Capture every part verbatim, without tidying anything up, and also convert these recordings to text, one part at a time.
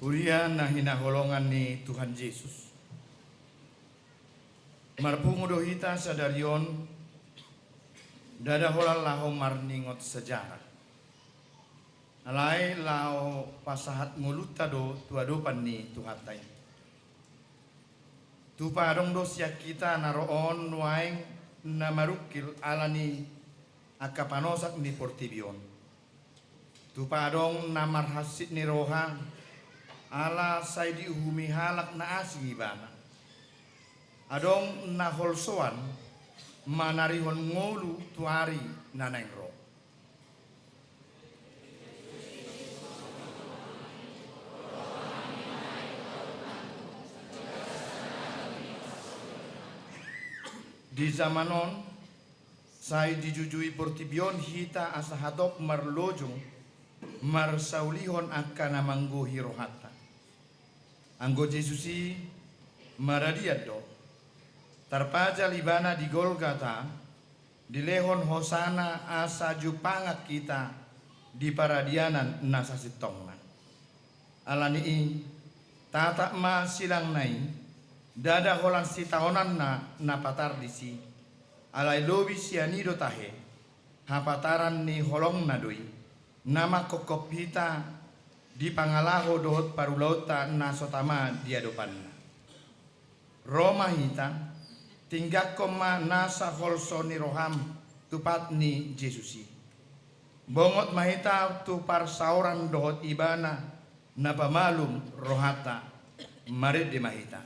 Huria na hinaholongan ni Tuhan Jesus. Marpungu do hita sadari on, ndada holan laho marningot sejarah. Alai laho pasahat ngolunta do tu adopan ni Tuhanta i. Tupa adong do sian hita na ro on nuaeng na marungkil ala ni angka panosak ni portibi on. Tupa adong na marhansit ni roha, ala sai diuhumi halak na asing ibana. Adong na holsoan manarihon ngolu tu ari na naeng ro. Di zaman on, sai dijujui portibi on hita asa hatop marlojong marsaulihon angka na manggohi rohanta. Anggo Jesus i maradian do, tarpajal ibana di Golgata, dilehon hosana asa jumpang hita di paradianan na sasintongna. Ala ni i, tatap ma silangna i, ndada holan sitaonanna na patar disi, alai lobi sian i do tahe, hapataran ni holongna do i, na manghophop hita di pangalaho dohot parulaonta na so tama di adopanna. Ro ma hita, tinggangkon ma nasa holso ni roham tu pat ni Jesus i. Bongot ma hita tu parsaoran dohot ibana na pamalum rohanta. Marende ma hita.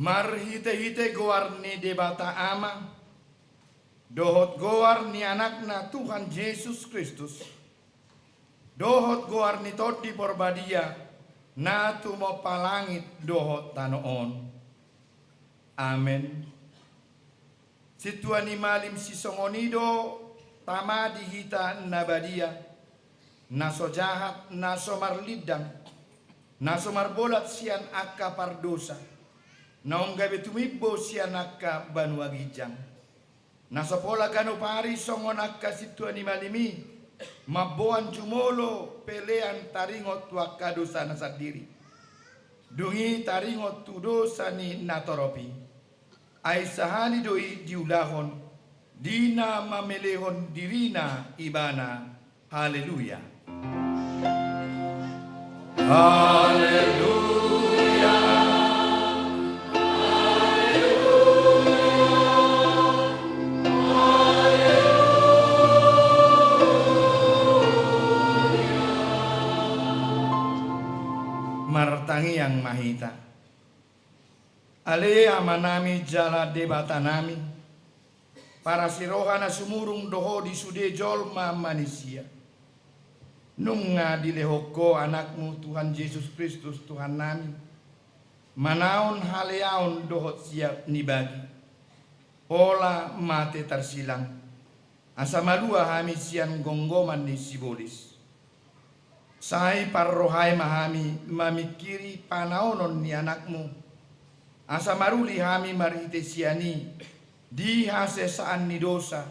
Marhitehite goar ni Debata Ama, dohot goar ni Anakna Tuhan Jesus Kristus, dohot goar ni Tondi Porbadia, na tumompa langit dohot tano on. Amen. Sintua ni malim sisongon i do Tama di hita na badia, na so jahat, na so marlindang, na so marbolat sian angka pardosa, naung gabe tumimbo sian angka banua ginjang. Na so pola ganup ari songon angka sintua ni malim i, mamboan jumolo pelean taringot tu angka dosana sandiri. Dung i taringot tu dosa ni natorop i. Ai sahali do i diulahon, di na mamelehon dirina ibana. Haleluya. Haleluya. Martangiang ma hita. Ale Amanami jala Debatanami, parasi roha na sumurung do Ho di sude jolma manisia. Nunga dilehon Ho Anakmu Tuhan Jesus Kristus Tuhannami, manaon haleaon dohot siap ni bagi, pola mate tarsilang, asa malua hami sian gomgoman ni sibolis. Sai parrohai ma hami mamingkiri panaonon ni Anakmu, asa maruli hami marhite sian i di hasesaan ni dosa,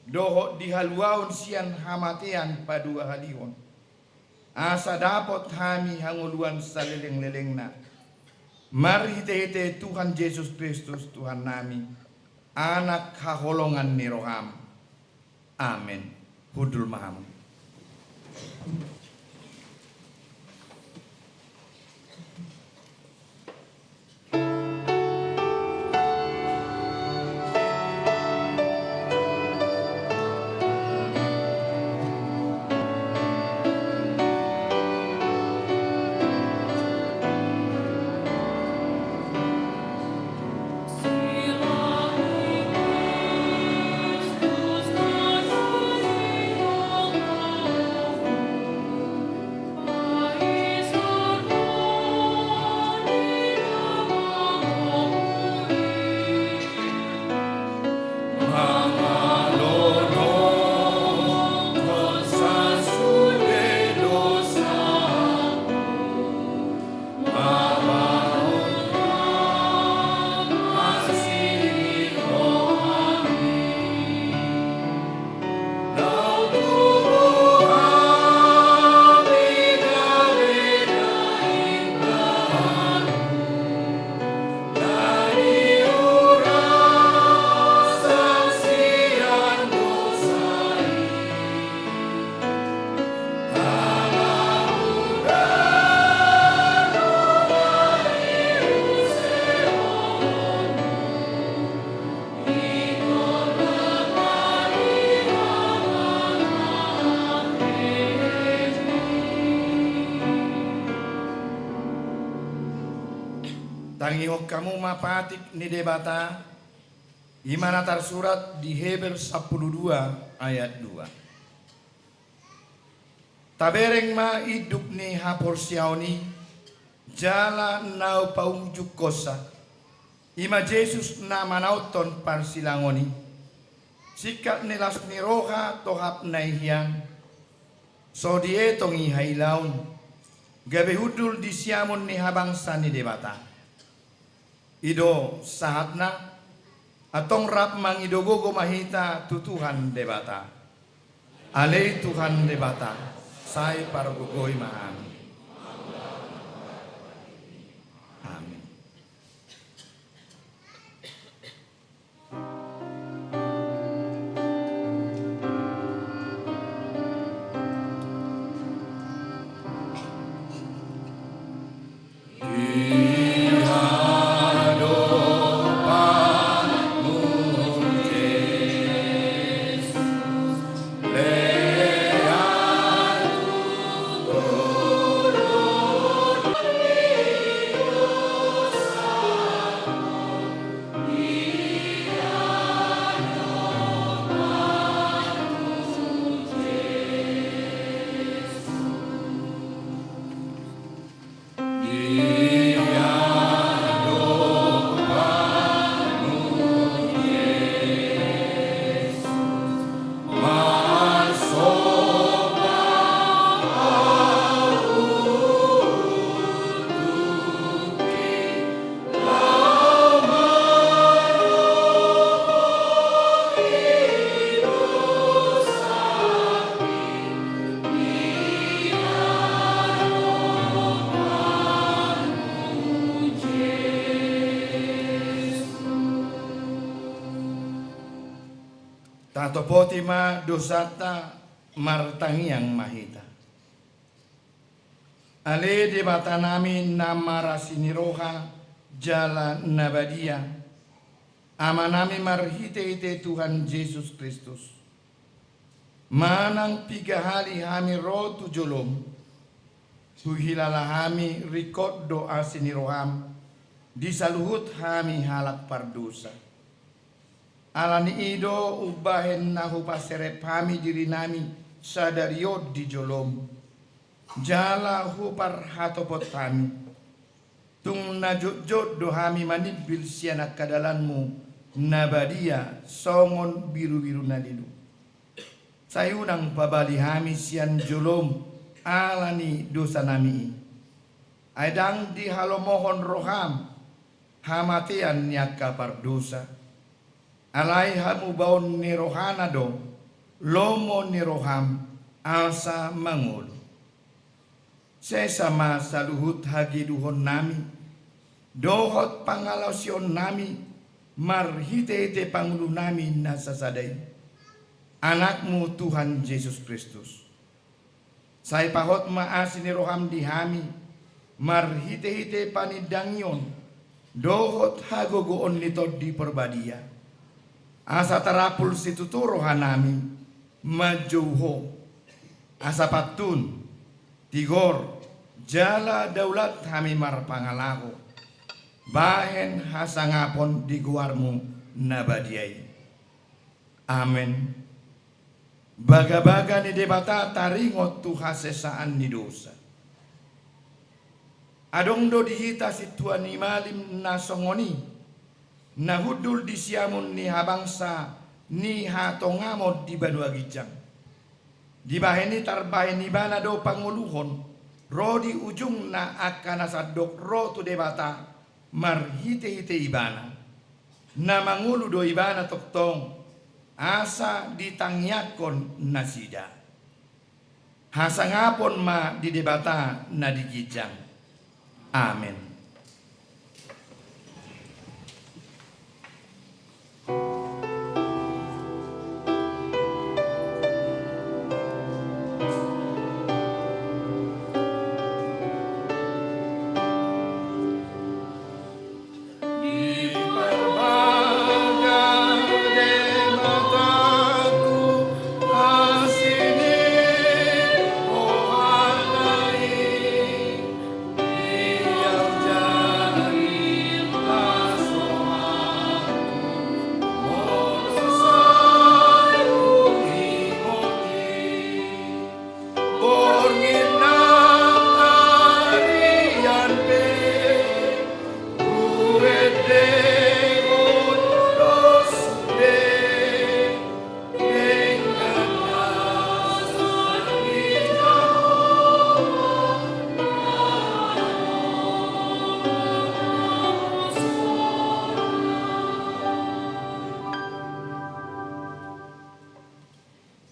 dohot di haluaon sian hamatean paduahalihon. Asa dapot hami hangoluan salelenglelengna. Marhitehite Tuhan Jesus Kristus Tuhannami, Anak haholongan ni roham. Amen. Hundul ma hamu. Tangihon hamu ma patik ni Debata, i ma na tarsurat di Heber sampulu dua ayat dua. Tabereng ma induk ni haporseaon i, jala na hupaunjukkonsa, i ma Jesus na manaothon parsilangon i. Singkat ni las ni roha tohap na i hian, so dietong i hailaon, gabe hundul di siamun ni habangsa ni Debata. I do sahatna, antong rap mangido gogo ma hita tu Tuhan Debata. Ale Tuhan Debata, sai pargogoi ma hami. Amin. Tatopoti ma dosanta, martangiang ma hita. Ale Debatanami na marasi ni roha jala na badia, Amanami marhitehite Tuhan Jesus Kristus, manang piga hali hami ro tu jolom, huhilala hami ringkot do asi ni roham di saluhut hami halak pardosa. Ala ni i do umbahen na hupaserep hami dirinami sadari on di jolom, jala huparhatopot hami, tung na jotjot do hami manimbil sian angka dalanmu na badia songon birubiru na lilu. Sai unang pabali hami sian jolom ala ni dosanami i. Ai ndang dihalomohon roham hamatean ni angka pardosa. Alai hamubaon ni rohana do lomo ni roham asa mangolu. Sesa ma saluhut hageduhonnami dohot pangalaosionnami marhitehite Pangulunami na sasada i, Anakmu Tuhan Jesus Kristus. Sai pahot ma asi ni roham di hami marhitehite panindangion dohot hagogoon ni Tondi Parbadia, asa tarapul situtu rohanami manjou Ho, asa pantun, tigor, jala daulat hami marpangalaho bahen hasangapon di goarmu na badia i. Amen. Bagabaga ni Debata taringot tu hasesaan ni dosa. Adong do di hita sintua ni malim na songon i, na hundul di siamun ni habangsa ni hatongamon di banua ginjang. Dibahen i tarbahen ibana do pangoluhon ro di ujungna angka na sandok ro tu Debata marhitehite ibana. Na mangolu do ibana tongtong asa ditangiangkon nasida. Hasangapon ma di Debata na di ginjang. Amen.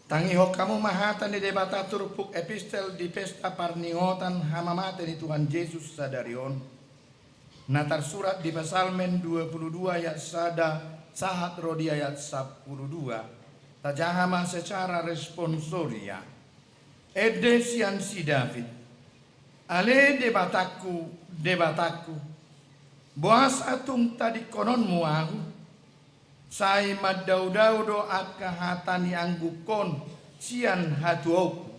Tangihon hamu ma hata ni Debata turpuk epistel di pesta parningotan hamamate ni Tuhan Jesus sadari on, na tarsurat di Psalmen dua pulu dua ayat sada sahat ro di ayat sampulu dua. Tajaha ma secara responsoria. Ende sian si David. Ale Debatangku, Debatangku, boasa tung tadingkononmu ahu? Sai mandaodao do angka hata ni anggukon sian hatuaonku.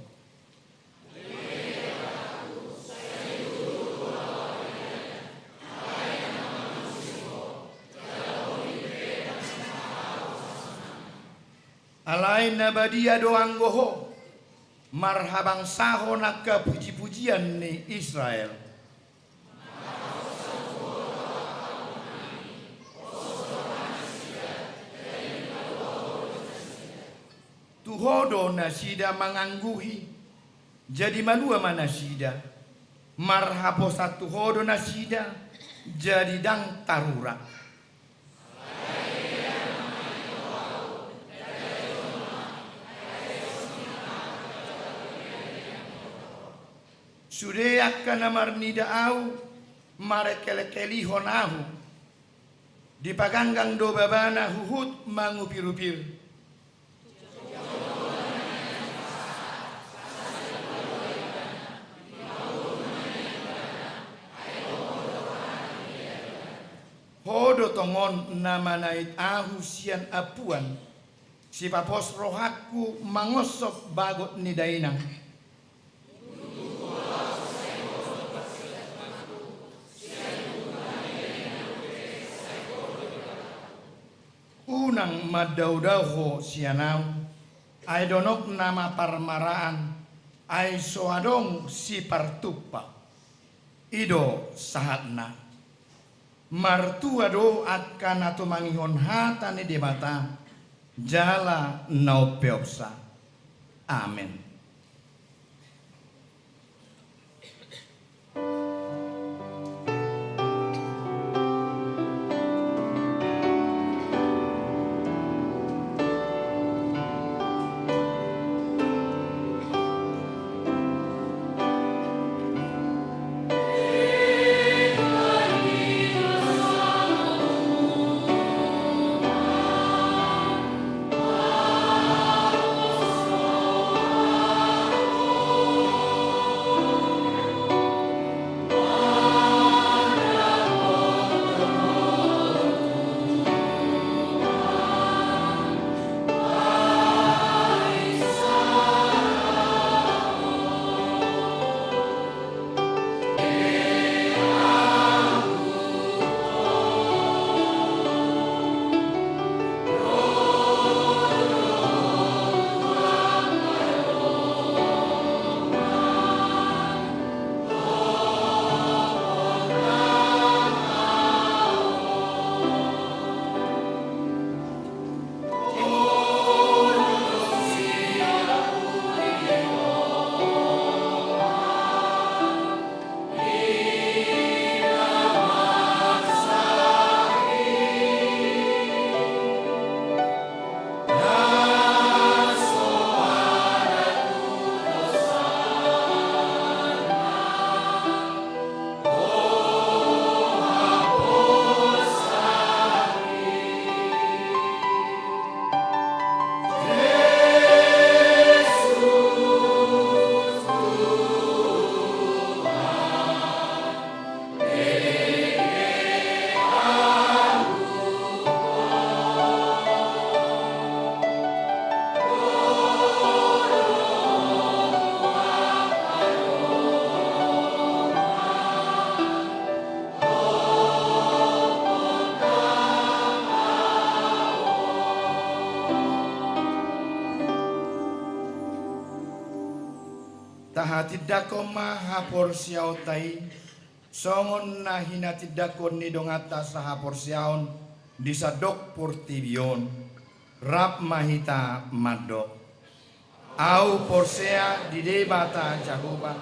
Alai na badia do anggo Ho marhabangsahon angka pujipujian ni Israel. Tu Ho do nasida mangangguhi, jadi malua ma nasida. Marhaposan tu Ho do nasida, jadi ndang tarurak. Sude angka na marnida ahu, marengkelengkelihon ahu. Dipaganggang do babana huhut mangupirupir. do tongon na manait ahu sian ampuan, sipapos rohangku mangoshop bagot ni dainang. Unang mandaodao ho sian ahu, ai donokna ma parmaraan, ai so adong sipartumpak. I do sahatna. Martua do angka na tumangihon hata ni Debata jala na umpeopsa. Amen. Tahatindangkon ma haporseaonta i, songon na hinatindangkon ni donganta sahaporseaon di sandok portibi on. Rap ma hita mandok. Ahu porsea di Debata Jahowa,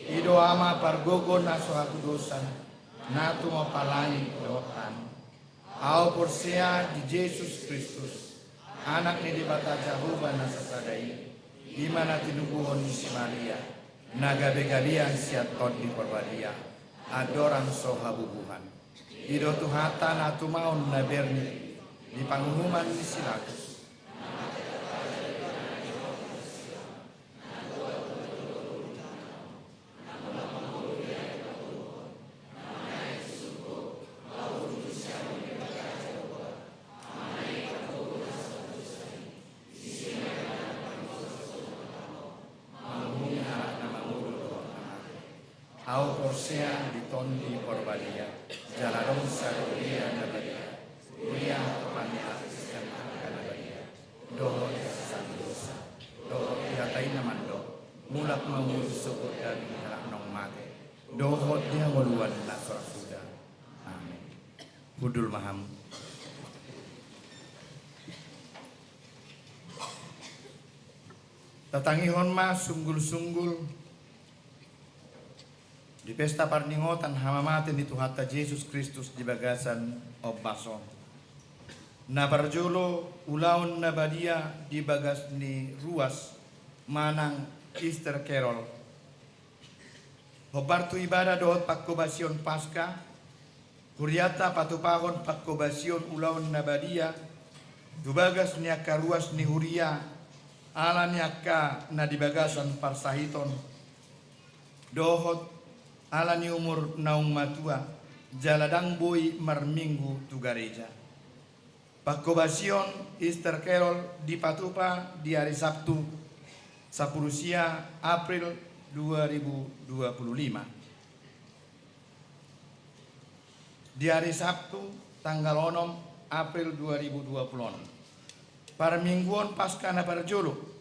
i do Ama pargogo na so hatudosan, na tumompa langit dohot tano. Ahu porsea di Jesus Kristus, Anak ni Debata Jahowa na sasada i, i ma na tinubuhon ni si Maria, na gabegabean sian Tondi Parbadia, andorang so habubuhan. I do Tuhanta na tumaon na berni di panguhuman ni si Pilatus. Ahu porsea di Tondi Parbadia, jala adong sahuria na badia, huria hatopan ni halak Kristen angka na badia, dohot di hasesaan ni dosa, dohot di hata i na mandok, mulak ma ummuna sogot daging halak naung mate, dohot di hangoluan na so ra suda. Amen. Hundul ma hamu. Tatangihon ma sunggulsunggul di pesta parningotan hamamate ni Tuhanta Jesus Kristus di bagasan ombas on. Na parjolo, ulaon na badia di bagas ni ruas manang Easter Carol. Hombar tu ibada dohot panghobasion Paska, hurianta patupahon panghobasion ulaon na badia tu bagas ni angka ruas ni huria, ala ni angka na di bagasan parsahiton, dohot ala ni umur naung matua, jala ndang boi marminggu tu gareja. Panghobasion Easter Carol dipatupa di ari Sabtu, sampulu sia April dua ribu dua puluh lima. Di ari Sabtu, tanggal onom April dua ribu dua puluh onom. Parmingguon Paska na parjolo.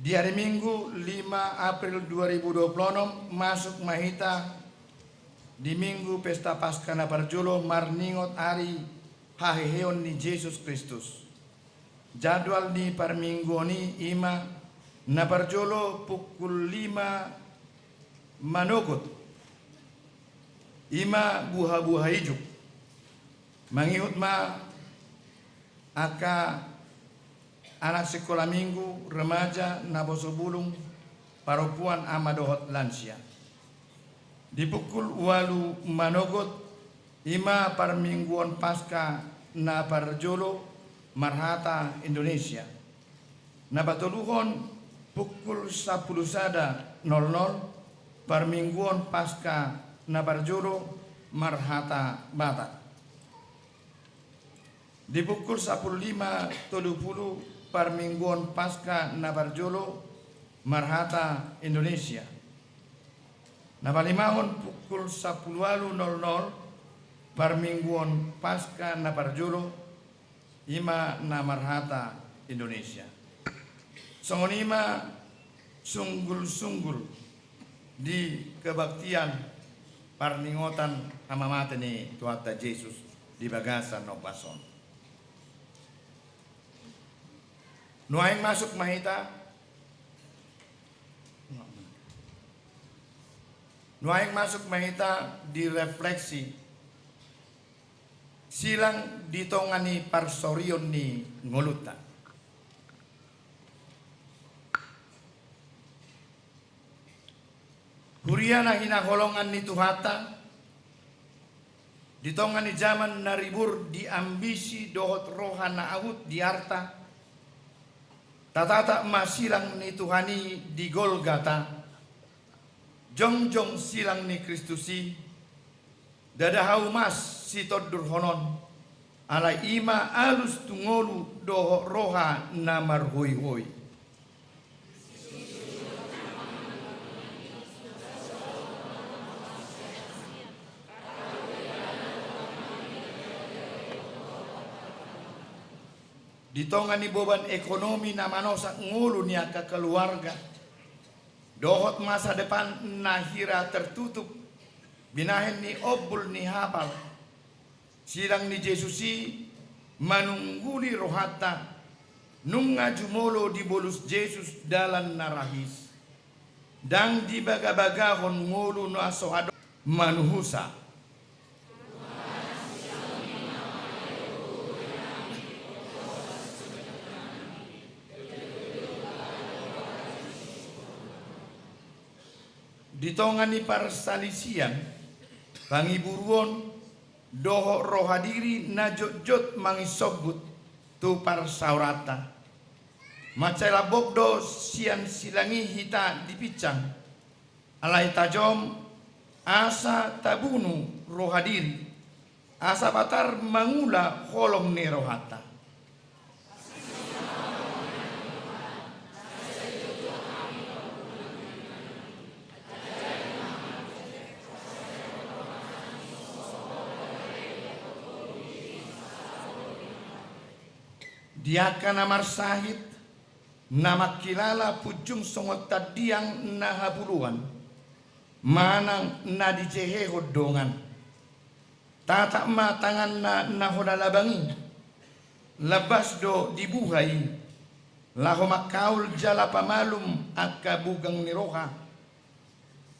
Di ari Minggu, lima April dua ribu dua puluh onom, masuk ma hita di Minggu Pesta Paska na parjolo, marningot ari haheheon ni Jesus Kristus. Jadwal ni parmingguon i ima: na parjolo pukul lima manogot, ima buha-buha ijuk. Mangihut ma angka anak sikola minggu, remaja, naposo bulung, parompuan, ama dohot lansia. Di pukul ualu manogot, ima parmingguon Paska na parjolo marhata Indonesia. Na patoluhon, pukul sampulu sada nol nol, parmingguon Paska na parjolo marhata Batak. Di pukul sampulu lima tolu pulu, parmingguon Paska na parjolo marhata Indonesia. Na palimahon, pukul sampulu ualu nol nol, parmingguon Paska na parjolo, ima na marhata Indonesia. Songon i ma sunggul-sunggul di kebaktian parningotan hamamate ni Tuhanta Jesus di bagasan ombas on. Nuaeng masuk ma hita, nuaeng masuk ma hita di refleksi silang di tonga ni parsorion ni ngolunta. Huria na hinaholongan ni Tuhanta, di tonga ni jaman na ribur di ambisi dohot roha na ahut di arta, tatatap ma silang ni Tuhan i di Golgata, jongjong silang ni Kristus i, ndada haumas sitondurhonon, ala i ma alus tu ngolu dohot roha na marhoihoi. Di tonga ni boban ekonomi na manosak ngolu ni angka keluarga, dohot masa depan na hira tertutup, binahen ni ombul ni hapal, silang ni Jesus i manungguli rohanta, nunga jumolo dibolus Jesus dalan na rahis. Ndang dibagabagahon ngolu na so adong manuhusa. Di tonga ni parsalisian, pangiburuon, dohot roha diri na jotjot manginsombut tu parsaoranta, mansai lambok do sian silang i hita dipinsang. Alai tajom asa tabunu roha diri, asa patar mangula holong ni rohanta. Di angka na marsahit, na mangkilala punjung songon tandiang na hapuluan, manang na dijehehon dongan. Tatap ma tanganna na holan labang i, lambas do dibuha i, laho mangkaol jala pamalum angka bugang ni roha,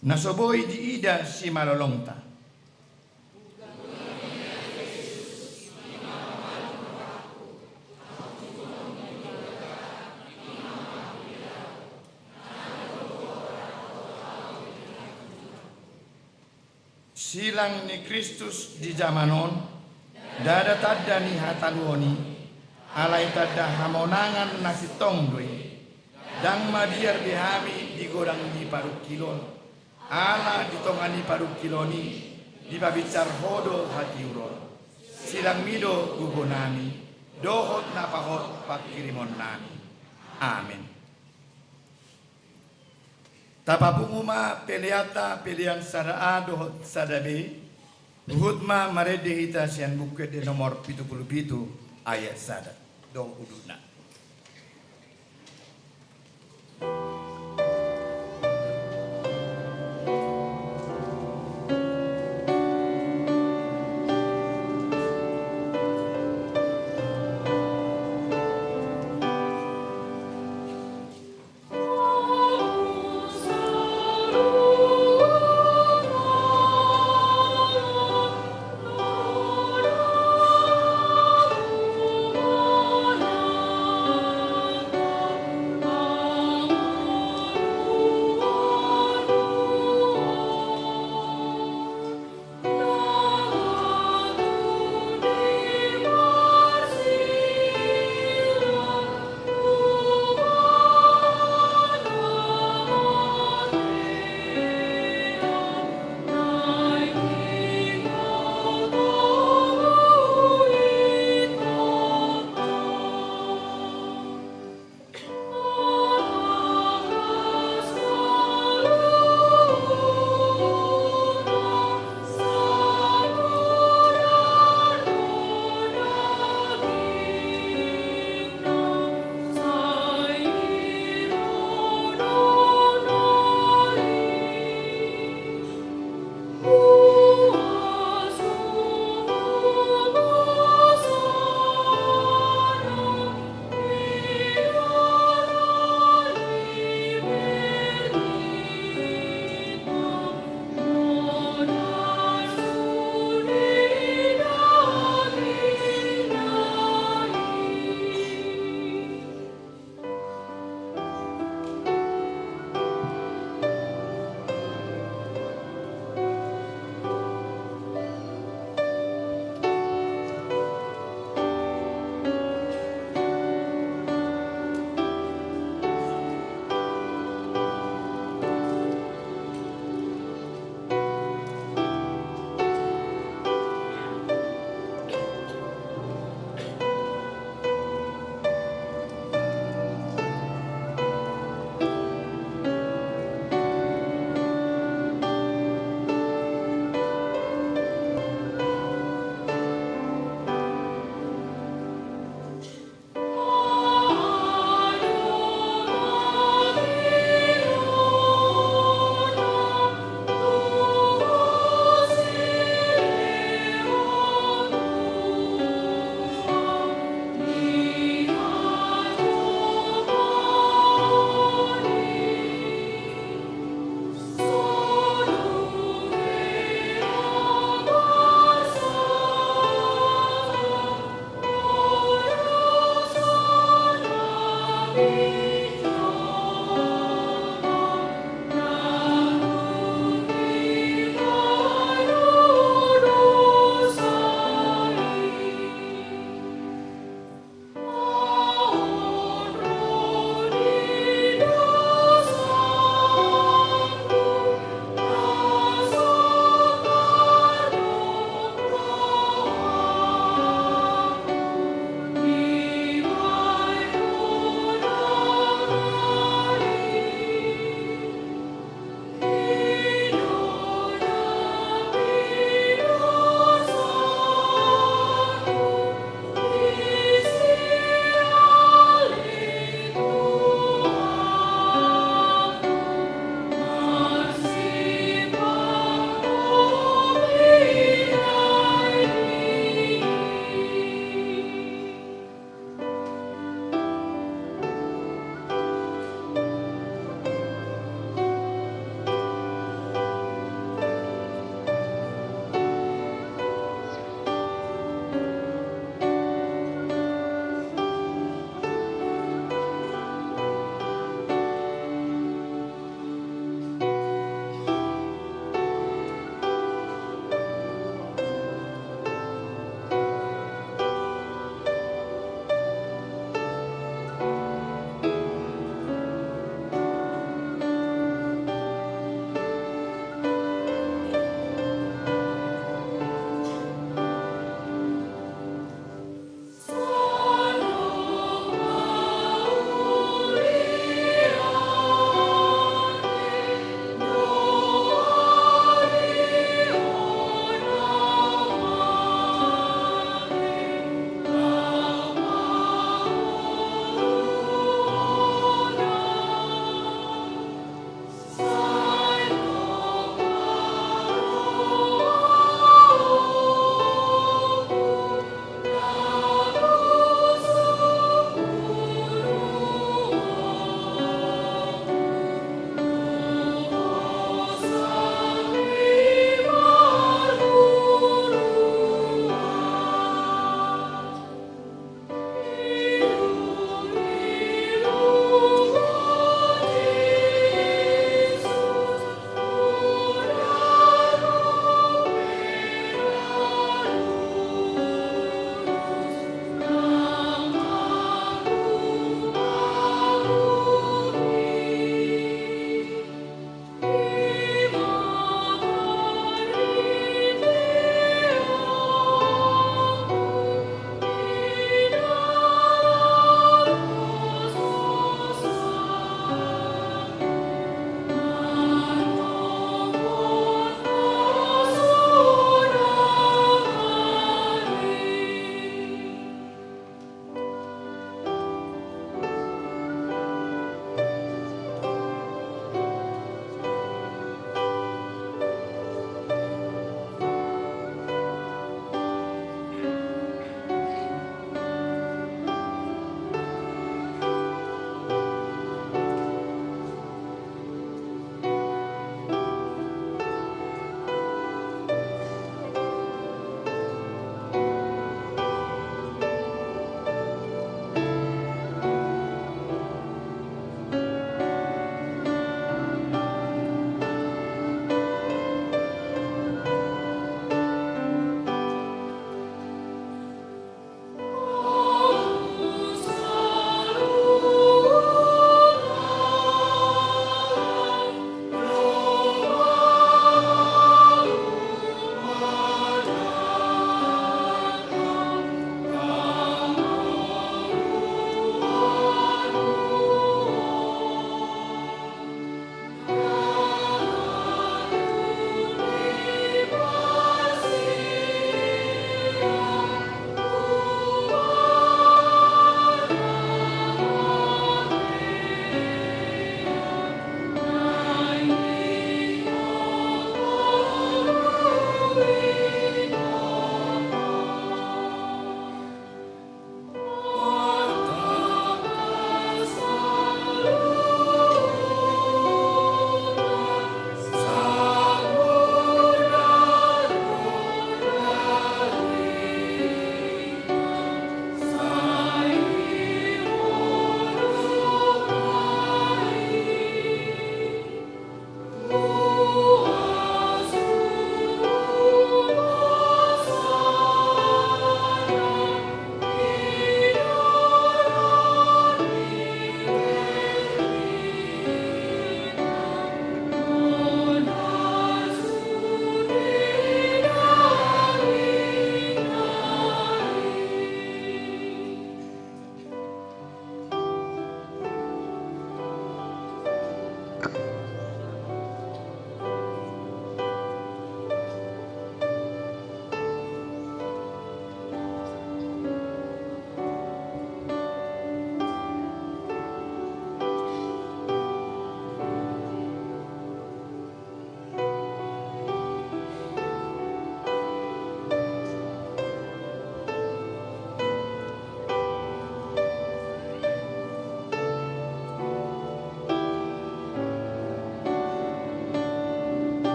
na so boi diida simalolongta. Silang ni Kristus di jaman on, ndada tanda ni hataluon i, Alai tanda hamonangan na sintong do i. Ndang mabiar be hami di godang ni parungkilon. Ala di tonga ni parungkilon i, dipabinsar Ho do hatiuron. Silangmi do gogonami, dohot na pahot panghirimonnami. Amen. Tapapungu ma peleanta, pelean sada A dohot sada B. Huhut ma marende hita sian Buku Ende nomor pitu pulu pitu, ayat sada. Dong udutna.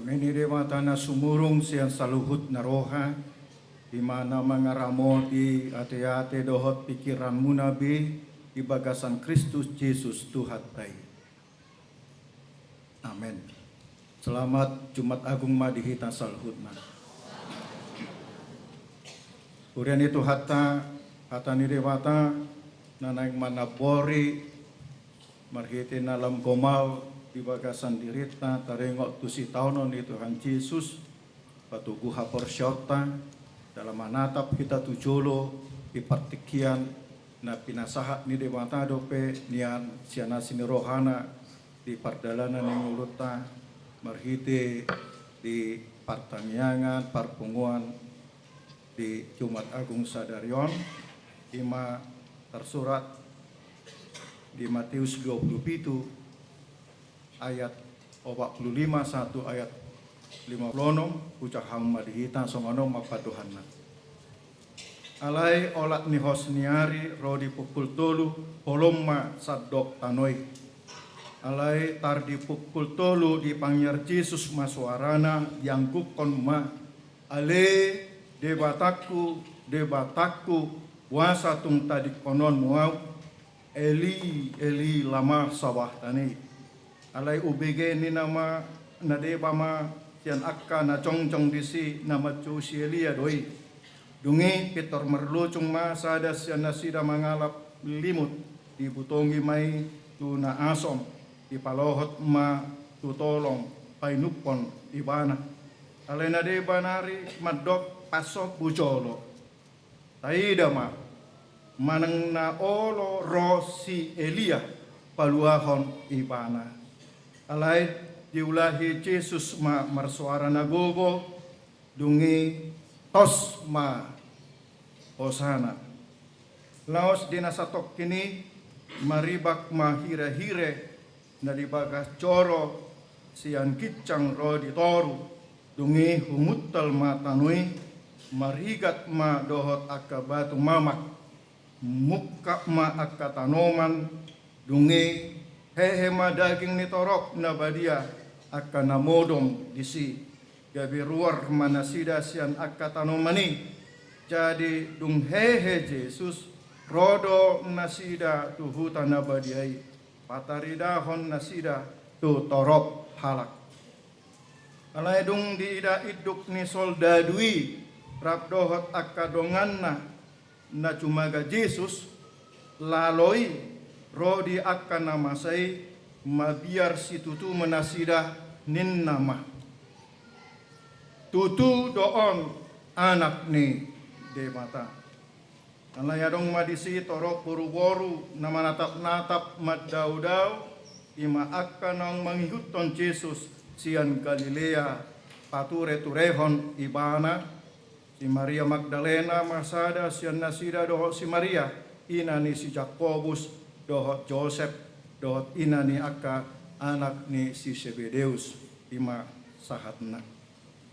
Dame ni Debata na sumurung sian saluhut na roha, i ma na mangaramoti ateate dohot pingkiranmuna be di bagasan Kristus Jesus Tuhanta i. Amen. Selamat Jumat Agung ma di hita saluhutna. Huria ni Tuhanta, hata ni Debata na naeng manambori marhite na lam gomal di bagasan dirinta taringot tu sitaonon ni Tuhan Jesus, patogu haporseaonta, jala manatap hita tu jolo di partingkian na pinasahat ni Debata dope nian sian asi ni rohana di pardalanan ni ngolunta marhite di partangiangan parpunguan di Jumat Agung sadari on, i ma tarsurat di Matius dua pulu pitu ayat opat pulu lima sahat tu ayat lima pulu onom. Hujaha ma di hita, songon on ma pandohanna. Alai olat ni hos ni ari ro di pukul tolu, holom ma sandok tano i. Alai tar di pukul tolu dipangiar Jesus ma soarana, dianggukkon ma: Ale, Debatangku, Debatangku, boasa tung tadingkononmu ahu? Eli, Eli, lama sabakhtani? Alai hubege ni na ma, na deba ma sian angka na jongjong disi, na manjou si Elia do i. Dung i pintor marlojung ma sada sian nasida mangalap limut, dibutongi ma i tu na asom, dipalohot ma tu tolong painumhon ibana. Alai na deba nari mandok pasombu jolo: Taida ma, manang na olo ro si Elia paluahon ibana. Alai diulahi Jesus ma marsoara na gogo, dung i tos ma hosana. Laos di na satongkin i maribak ma hirehire na di bagas joro sian ginjang ro di toru, dung i humuntal ma tano i, marigat ma dohot angka batu mamak, mungkap ma angka tanoman, dung i hehe ma daging ni torop na badia angka na modom disi. Gabe ruar ma nasida sian angka tanoman i. Jadi dung hehe Jesus, ro do nasida tu huta na badia i, pataridahon nasida tu torop halak. Alai dung diida induk ni soldadu i rap dohot angka donganna na jumaga Jesus, lalo i ro di angka na masa i, mabiar situtu ma nasida, ninna ma: Tutu do on Anak ni Debata. Alai adong ma disi torop boruboru na manatapnatap mandaodao, i ma angka naung mangihuthon Jesus sian Galilea patureturehon ibana, si Maria Magdalena ma sada sian nasida, dohot si Maria ina ni si Jakobus dohot Josep, dohot ina ni angka anak ni si Sebedeus. I ma sahatna.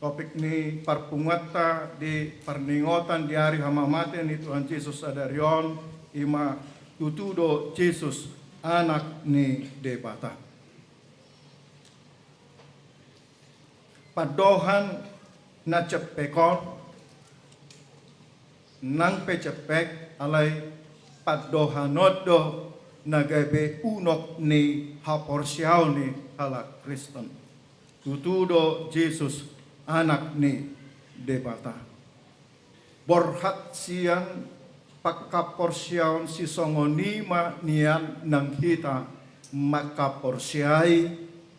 Topik ni parpunguanta di parningotan di ari hamamate ni Tuhan Jesus sadari on, i ma: Tutu do Jesus Anak ni Debata. Pandohan na jempek on nang pe jempek, alai pandohan on do na gabe unok ni haporseaon ni halak Kristen. Tutu do Jesus Anak ni Debata. Borhat sian panghaporseaon sisongon i ma nian nang hita manghaporseai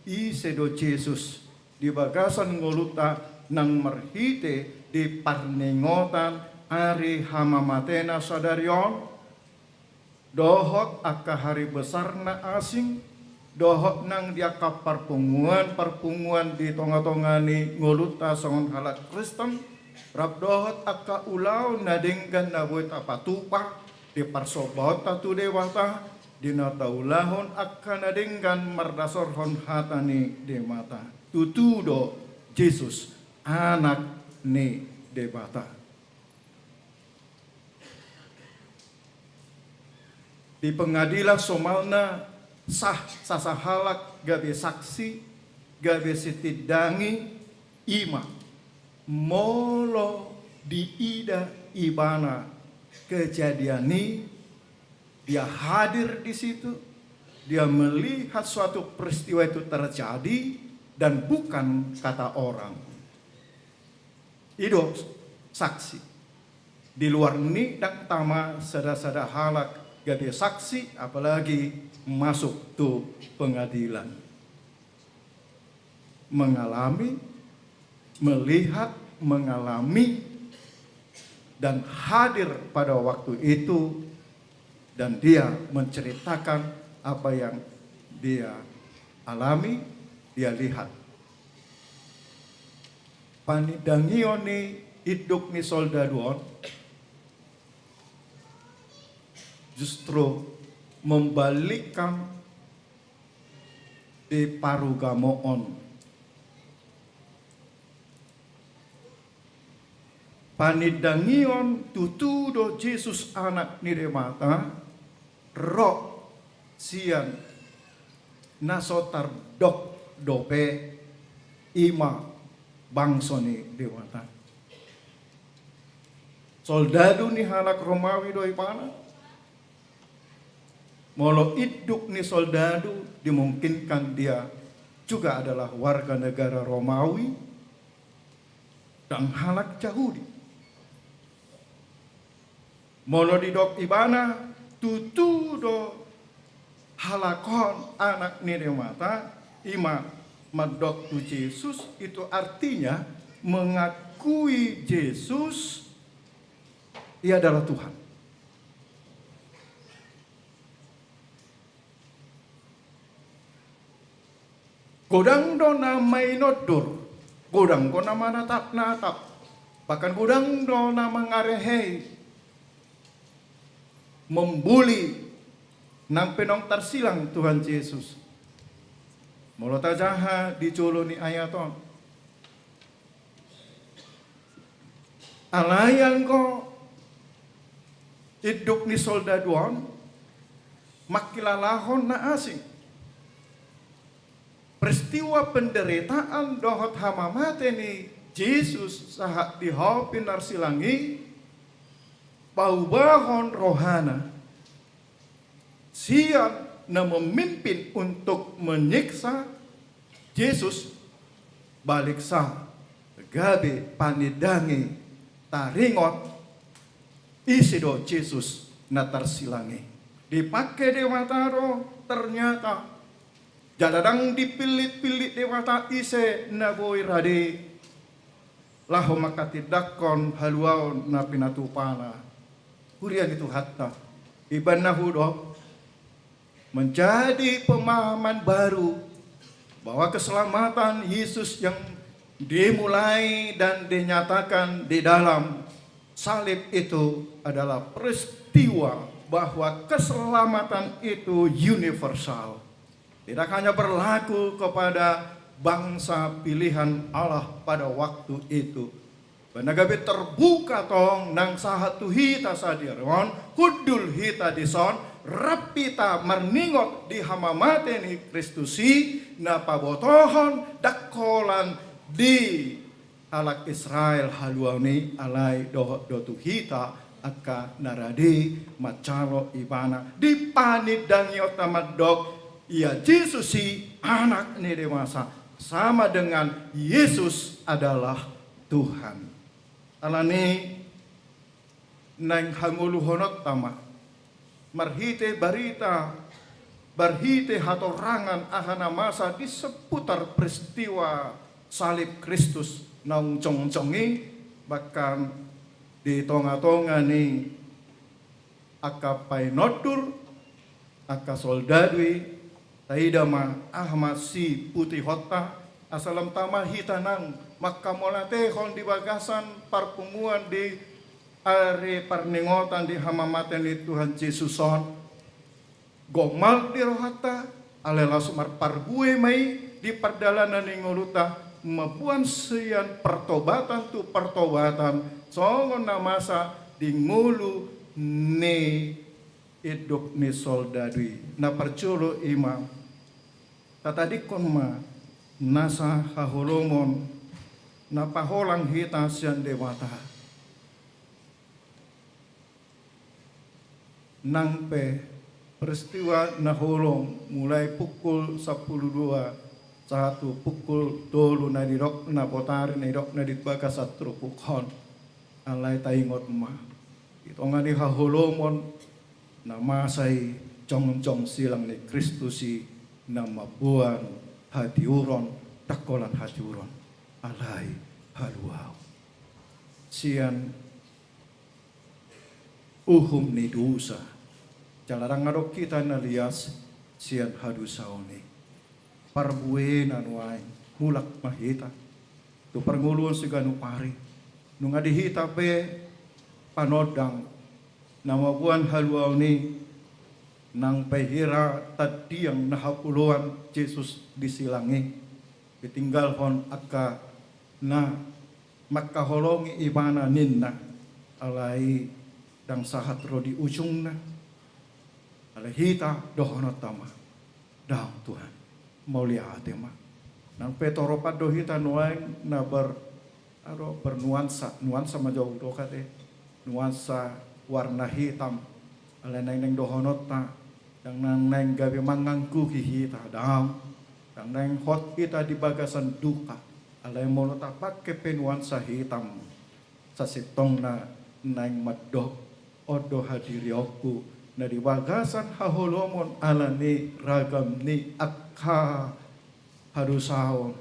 ise do Jesus di bagasan ngolunta nang marhite di parningotan ari hamamateNa sadari on, dohot angka hari besarNa asing, dohot nang di angka parpunguan-parpunguan di tonga-tonga ni ngolunta songon halak Kristen, rap dohot angka ulaon na denggan na boi tapatupa di parsombaonta tu Debata, di na taulahon angka na denggan mardasorhon hata ni Debata. Tutu do Jesus Anak ni Debata. Di pengadilan somalna sah sasahalak gabe saksi, gabe sitindangi, I ma, molo diida ibana kejadian i, dia hadir di situ, dia melihat suatu peristiwa itu terjadi, dan bukan kata orang. I do saksi. Di luar ni i ndang tama sada-sada halak gabe saksi, apalagi masuk tu pengadilan. Mengalami, melihat, mengalami, dan hadir pada waktu itu, dan dia menceritakan apa yang dia alami, dia lihat. Panindangion ni induk ni soldadu on justru membalikkan di parugamoon. Panindangion tutu do Jesus Anak ni Debata ro sian na so tardok dope, i ma bangso ni Debata. Soldadu ni halak Romawi do ibana. Molo induk ni soldadu, dimungkinkan dia juga adalah warga negara Romawi, ndang halak Jahudi. Molo didok ibana, tutu do halak on Anak ni Debata, i ma mandok tu Jesus, itu artinya mengakui Jesus, ia adalah Tuhan. Godang do na mainondur, godang do na manatap-natap, bahkan godang do na mangarehei, membuli, nang pe naung tarsilang Tuhan Jesus. Molo tajaha di jolo ni ayat on. Alai anggo induk ni soldadu on mangkilalahon na asing. Peristiwa penderitaan dohot hamamate ni Jesus sahat di hau pinarsilang i paubahon rohana. Sian na memimpin untuk menyiksa Jesus, baliksa gabe panindangi taringot ise do Jesus na tarsilang i. Dipangke Debata do ternyata, jala ndang dipillit-pillit Debata ise na boi rade laho manghatindanghon haluaon na pinatupana. Huria ni Tuhanta, ibaen na hudok, menjadi pemahaman baru bahwa keselamatan Yesus yang dimulai dan dinyatakan di dalam salib itu adalah peristiwa bahwa keselamatan itu universal. Tidak hanya berlaku kepada bangsa pilihan Allah pada waktu itu. Baen na gabe terbuka tong nang sahat tu hita sadari on, hundul hita dison, rap hita marningot di hamamate ni Kristus i, na pabotohon ndang holan di halak Israel haluaon i, alai dohot do tu hita angka na rade manjalo Ibana. Di panindangionta mandok, ia Jesus i Anak ni Debata, sama dengan Yesus adalah Tuhan. Alani i, naeng hangoluhononta ma marhite barita, marhite hatorangan aha na masa di seputar peristiwa salib Kristus naung jongjong i, bahkan di tonga-tonga ni angka painondur, angka soldadu i, taida ma aha ma siputihonta, asa lam tama hita nang manghamauliatehon di bagasan parpunguan di ari parningotan di hamamate ni Tuhan Jesus on. Gomal di rohanta, alai laos marparbue ma i di pardalanan ni ngolunta, mamboan sian pertobatan tu pertobatan, songon na masa di ngolu ni induk ni soldadu i. Na parjolo i ma, tatadingkon ma nasa haholomon na paholang hita sian Debata. Nang pe peristiwa na holong mulai pukul sampulu dua sahat tu pukul tolu na nidok na botari na nidok na di bagasan turpuk on. Alai taingot ma, di tonga ni haholomon na masa i jongjong silang ni Kristus i na mamboan hatiuron, ndang holan hatiuron, alai haluaon. Sian uhum ni dosa. Jala ndang adong hita na lias sian hadosaon i. Parbuena nuaeng, mulak ma hita tu parngoluon siganup ari. Nunga di hita pe panondang na mamboan haluaon i, nang pe hira tandiang na hapuloan Jesus di silang i, ditinggalhon angka na mangkaholongi ibana ninna, alai ndang sahat ro di ujungna. Alai hita dohononta ma, daong Tuhan, mauliate ma. Nang pe toropan do hita nuaeng na ber, aro, bernuansa, nuansa ma jo hudok ate, nuansa warna hitam. Alai naeng, naeng dohononta, ndang naeng, naeng gabe mangangguhi hita, daong. Ndang naeng hot hita di bagasan duka. Alai molo tapangke pe nuansa hitam, sasintongna naeng mandok, on do hadirionku na di bagasan haholomon ala ni ragam ni angka hadosaon.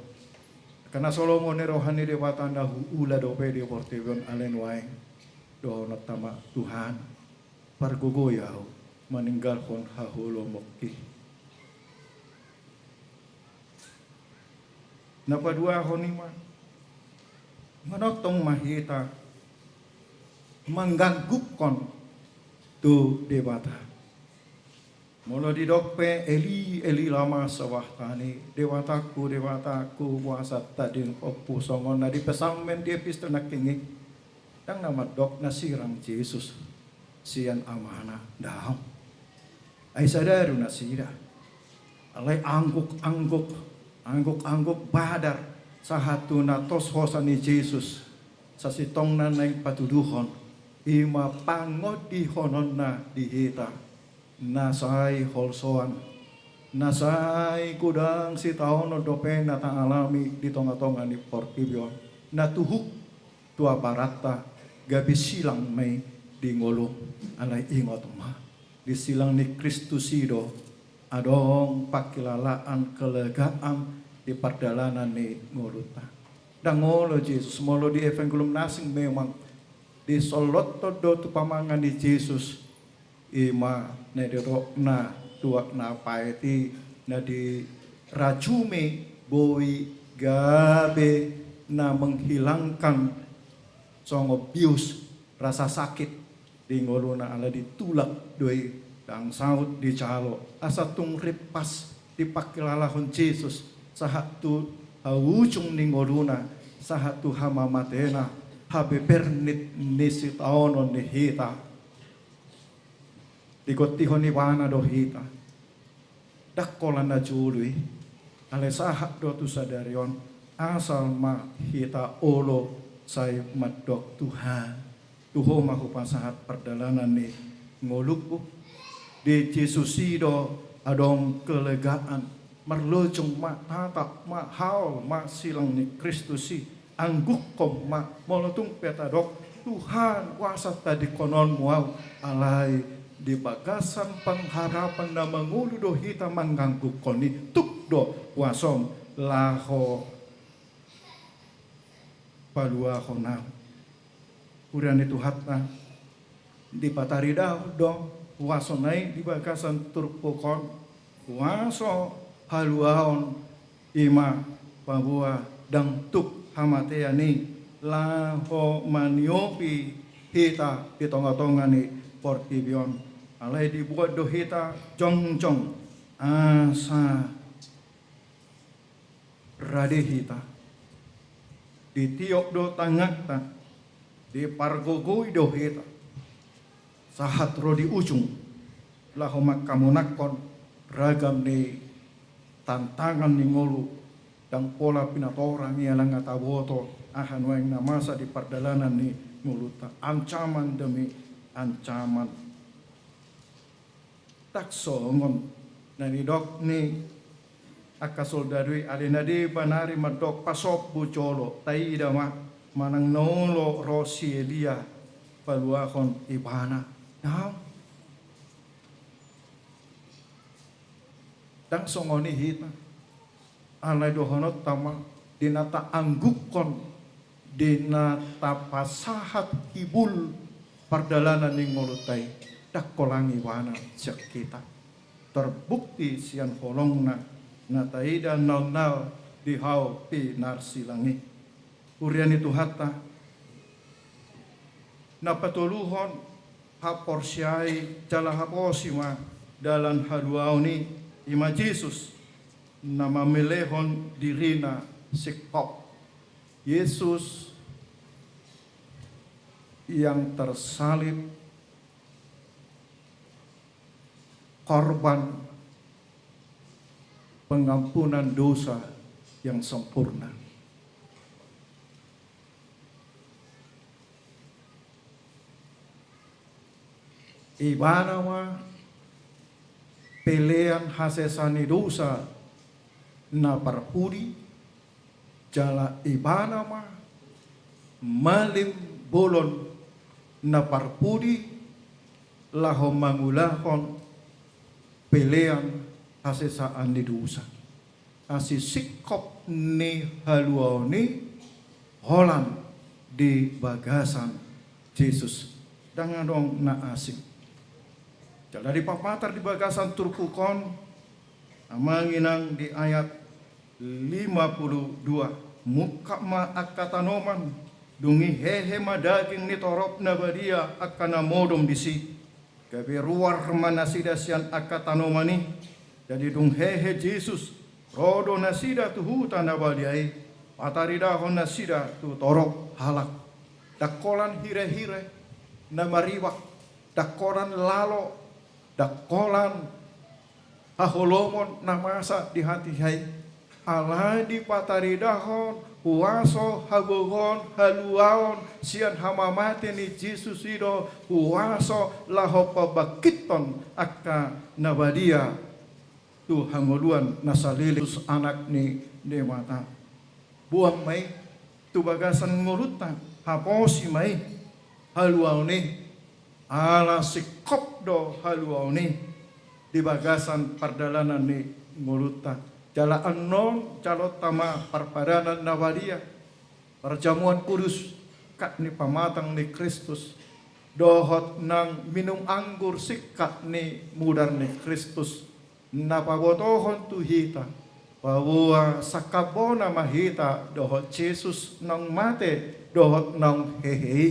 Angka na so lomo ni roha ni Debata na huula dope di portibi on, alai nuaeng dohononta ma, Tuhan, pargogoi ahu maninggalhon haholomon i. Na paduahon i ma, manongtong ma hita manggangguhon tu Debata. Molo didok pe Eli, Eli lama sabakhtani, Debatangku, Debatangku, boasa tadingkonku, songon na di Psalmen di epistel nangkin i, ndang na mandok na sirang Jesus sian Amana, daong. Ai sada do nasida. Alai angguk-angguk, angguk-angguk badar sahat tu na tos hosa ni Jesus, sasintongna naeng patuduhon, i ma pangondihononna di hita na sai holsoan, na sai godang sitaonon dope na taalami di tonga-tonga ni portibi on, na tuhuk tu abaranta gabe silang ma i di ngolu. Alai ingot ma, di silang ni Kristus i do adong pangkilalaan kelegaan di pardalanan ni ngolunta. Ndang olo Jesus, molo di Evangelium na asing memang disollothon do tu pamangan ni Jesus, i ma na didokna tuak na paet i na dirajumi, boi gabe na menghilangkan songon bius rasa sakit di ngoluna, ala ditulak do i, ndang saut dijalo, asa tung rimpas dipangkilalahon Jesus sahat tu haujung ni ngoluna, sahat tu hamamatena, habebernit ni sitaonon ni hita. Digontihon ibana do hita. Ndang holan na jolo i, alai sahat do tu sadari on, asal ma hita olo sai mandok, Tuhan, tu Ho ma hupasahat pardalanan ni ngolungku. Di Jesus i do adong kelegaan. Marlojong ma, tatap ma, hal ma silang ni Kristus i. Angguhon ma, molo tung pe tadok, Tuhan, boasa tadingkononmu ahu, alai di bagasan pengharapan na mangolu do hita manggangguhon i, tuk do huasom laho paluahon ahu. Huria ni Tuhanta, dipataridahon do huasona i di bagasan turpuk on, huaso haluaon, i ma paboa ndang tuk hamatean i laho maniopi hita di tonga-tonga ni portibi on. Alai dibuat do hita jongjong asa rade hita, ditiop do tanganta, dipargogoi do hita sahat ro di ujung, laho mangkamonanghon ragam ni tantangan ni ngolu. Ndang pola pinatorang i ala nga taboto, aha nuaeng na masa di pardalanan ni ngolunta, ancaman demi ancaman. Ndang songon na nidok ni angka soldadu i, alai na deba nari mandok pasombu jolo, taida ma manang na olo ro si Elia paluahon ibana. Nah, ndang songon i hita. Alai dohononta ma, di na taanggukkon, di na tapasahat hibul pardalanan ni ngolunta i, ndang holan ibana sian hita. Terbukti sian holongna na taida nalnal di hau pinarsilang i. Huria ni Tuhanta, na patoluhon haporseai jala haposi ma dalan haluaon i, i ma Jesus na mamelehon dirina singkop. Yesus yang tersalib, korban pengampunan dosa yang sempurna. Ibana ma pelean hasesaan ni dosa na parpudi, jala ibana ma malim bolon na parpudi laho mangulahon pelean hasesaan ni dosa. Asi singkop ni haluaon i holan di bagasan Jesus. Ndang adong na asing. Jala dipapatar di bagasan turpuk on, amang inang, di ayat lima puluh dua. Mungkap ma angka tanoman, dung i hehe ma daging ni torop na badia angka na modom disi. Gabe ruar ma nasida sian angka tanoman i. Jadi dung hehe Jesus, ro do nasida tu huta na badia i, pataridahon nasida tu torop halak. Ndang holan hirehire na maribak, ndang holan lalo, ndang holan haholomon na masa di hatiha i. Alai dipataridahon huaso hagogoon haluaon sian hamamate ni Jesus i do huaso laho pabangkithon angka na badia tu hangoluan na saleleng. Jesus Anak ni Debata. Boan ma i tu bagasan ngolunta, haposi ma i haluaon i. Ala singkop do haluaon i di bagasan pardalanan ni ngolunta. Jala annon jaloonta ma parpadanan na badia, parjamuan kudus, singkat ni pamatang ni Kristus, dohot nang minum anggur, singkat ni mudar ni Kristus, na pabotohon tu hita, paboa sangkap bona ma hita dohot Jesus naung mate dohot naung hehe i,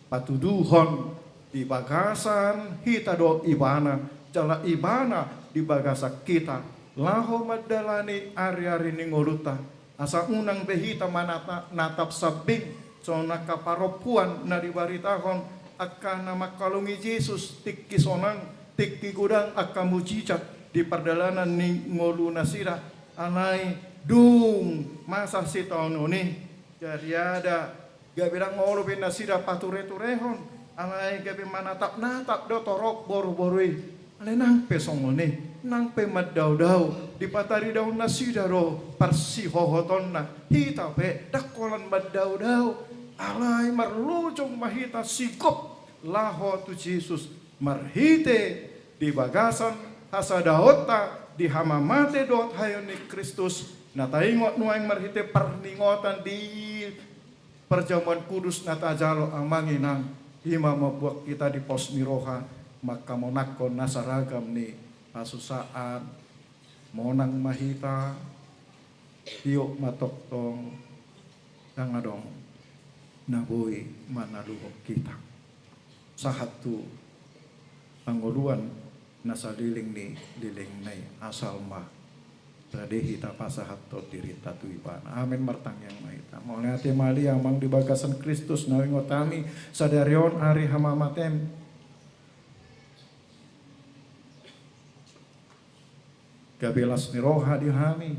patuduhon di bagasan hita do Ibana, jala Ibana di bagasan hita, laho mandalani ari-ari ni ngolunta. Asa unang be hita manata-, natap sambing songon angka parompuan na dibaritahon angka na mangkalongi Jesus, tingki sonang, tingki godang angka mujizat di pardalanan ni ngolu nasida. Alai dung masa sitaonon i, jadi ada gabe ndang olo be nasida pature-turehon, alai gabe manatap-natap do torop boru-boru i. Alai nang pe songon i, nang pe mandao-dao, dipataridahon nasida do parsihohotonna. Hita pe ndang holan mandao-dao, alai marlojong ma hita singkop laho tu Jesus, marhite di bagasan hasadaonta di hamamate dohot haheheon ni Kristus, na taingot nuaeng marhite parningotan di parjamuan kudus na tajalo, amang inang, i ma mambuat hita di pos ni roha mangkamonangkon nasa ragam ni hasusaan. Monang ma hita, tiop ma tongtong, ndang adong na boi manaluhon hita. Sahat tu hangoluan na saleleng ni lelengna i, asal ma rade hita pasahathon dirinta tu Ibana. Amen. Martangiang ma hita. Mauliate ma ale Amang di bagasan Kristus na huingot hami sadari on ari hamamatem. Gabe las ni roha di hami.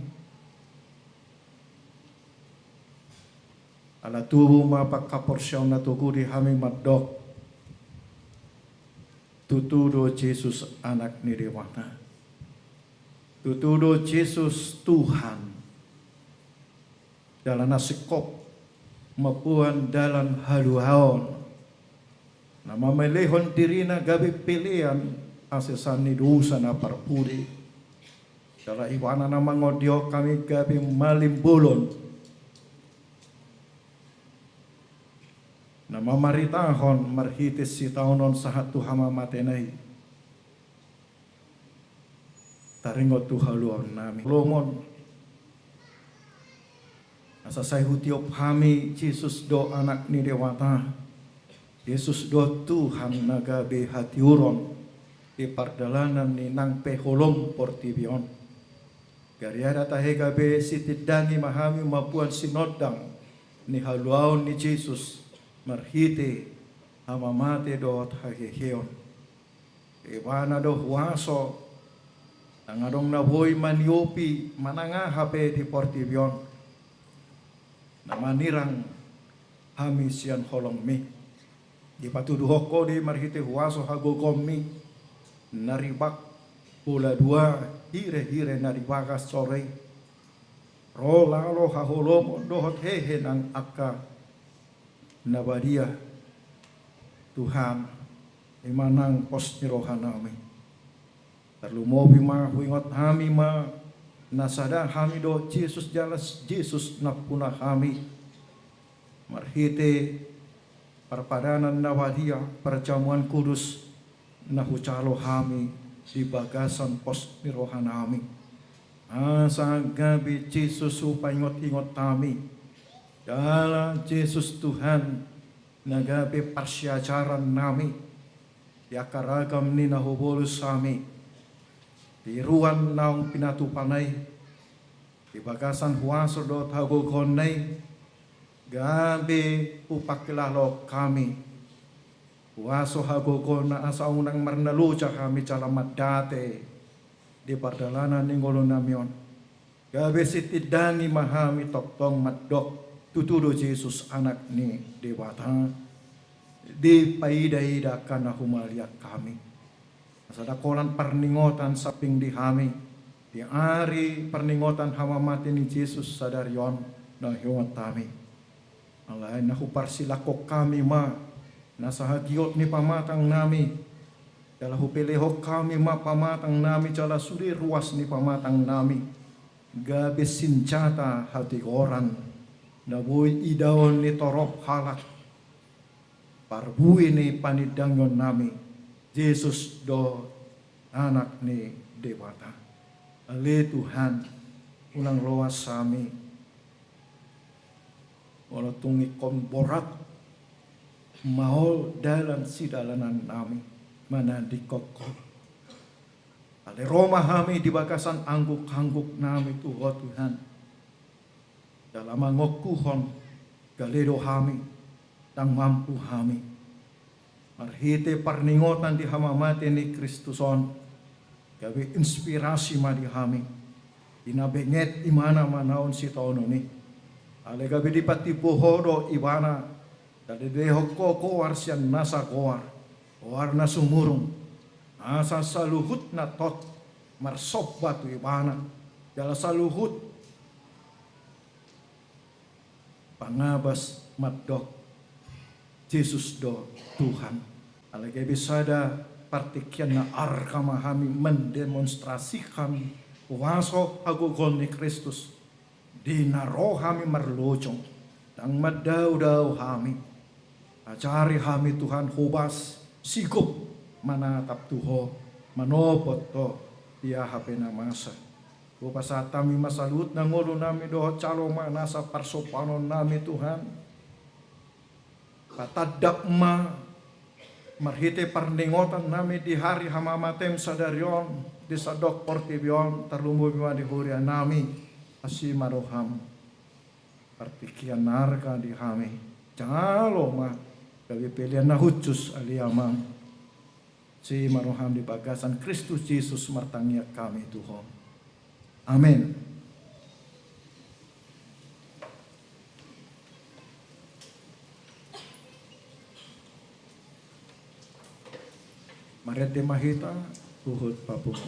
Ala tubu ma panghaporseaon na togu di hami mandok: Tutu do Jesus Anak ni Debata. Tutu do Jesus Tuhan. Jala na singkop mamboan dalan haluaon, na mamelehon dirina gabe pelean hasesaan ni dosa na parpudi. Jala Ibana na mangondihon hami gabe malimbolon, na mamaritahon marhite sitaonon sahat tu hamamatena i. Taringot tu haluaonnami, holomon, asa sai hutiop hami Jesus do Anak ni Debata, Jesus do Tuhan na gabe hatiuron di pardalanan ni nang pe holom portibi on. Gariada tahe gabe sitindangi ma hami mamboan sinondang ni haluaon ni Jesus marhite hamamate dohot haheheon. Ibana do huaso, ndang adong na boi maniopi manang aha pe di portibi on, na manirang hami sian holongmi. Dipatuduhon Ho do i marhite huaso hagogoonmi, na ribak pola dua hirehire na di bagas soro i, ro lalo haholomon dohot hehe nang angka na badia. Tuhan, i ma nang pos ni rohanami. Tarlumobi ma huingot hami ma na sada hami dohot Jesus, jala Jesus nampuna hami. Marhite parpadanan na badia, parjamuan kudus, na hujalo hami di bagasan pos ni rohanami. Asa gabe Jesus hupaingot-ingot hami, jala Jesus Tuhan na gabe parsiajarannami, di angka ragam ni na hubolus hami, di ruan naung pinatupana i, di bagasan huaso dohot hagogoonna i, gabe hupangkilala hami huaso hagogoonna asa unang marnaloja hami jala mandate di pardalanan ni ngolunami on. Gabe sitindangi ma hami tongtong mandok: Tutu do Jesus Anak ni Debata. Dipaida-ida angka na humaliang hami. Asa ndang holan parningotan samping di hami di ari parningotan hamamate ni Jesus sadari on na huingot hami. Alai na huparsilangkon hami ma nasa hagiot ni pamatangnami, jala hupelehon hami ma pamatangnami jala sude ruas ni pamatangnami gabe sinjata hatigoran, na boi idaon ni torop halak. Parbue ni panindangionnami, Jesus do Anak ni Debata. Ale Tuhan, unang loas hami molo tung ingkon borat maol dalan sidalanannami manandingkon Ho. Ale ro ma hami di bagasan angguk-angguknami tu Ho Tuhan, jala mangokuhon gale do hami, ndang mampu hami. Marhite parningotan di hamamate ni Kristus on, gabe inspirasi ma di hami, di na benget Ibana manaon sitaonon i. Alai gabe dipatimbo Ho do Ibana, jala dilehon Ho goar sian nasa goar, goar na sumurung, asa saluhut na tot marsomba tu Ibana, jala saluhut pangabas mandok Jesus do Tuhan. Alai gabe sada partingkian na arga ma hami mendemonstrasikan huaso hagogoon ni Kristus. Di na ro hami marlojong, ndang mandaodao hami. Ajari hami Tuhan hobas, sigop manatap tu Ho, manopot Ho di aha pe na masa. Hupasahat hami ma saluhutna ngolunami dohot jalo ma nasa parsombaonnami Tuhan. Patandap ma marhite parningotannami di ari hamamatem sadari on di sandok portibi on, tarlumobi ma di hurianami, asi ma roham. Partingkian na arga di hami, jalo ma gabe pelean na hushus ale Amang. Asi ma roham di bagasan Kristus Jesus martangiang hami tu Ho. Amen. Rende ma hita, huhut papungu.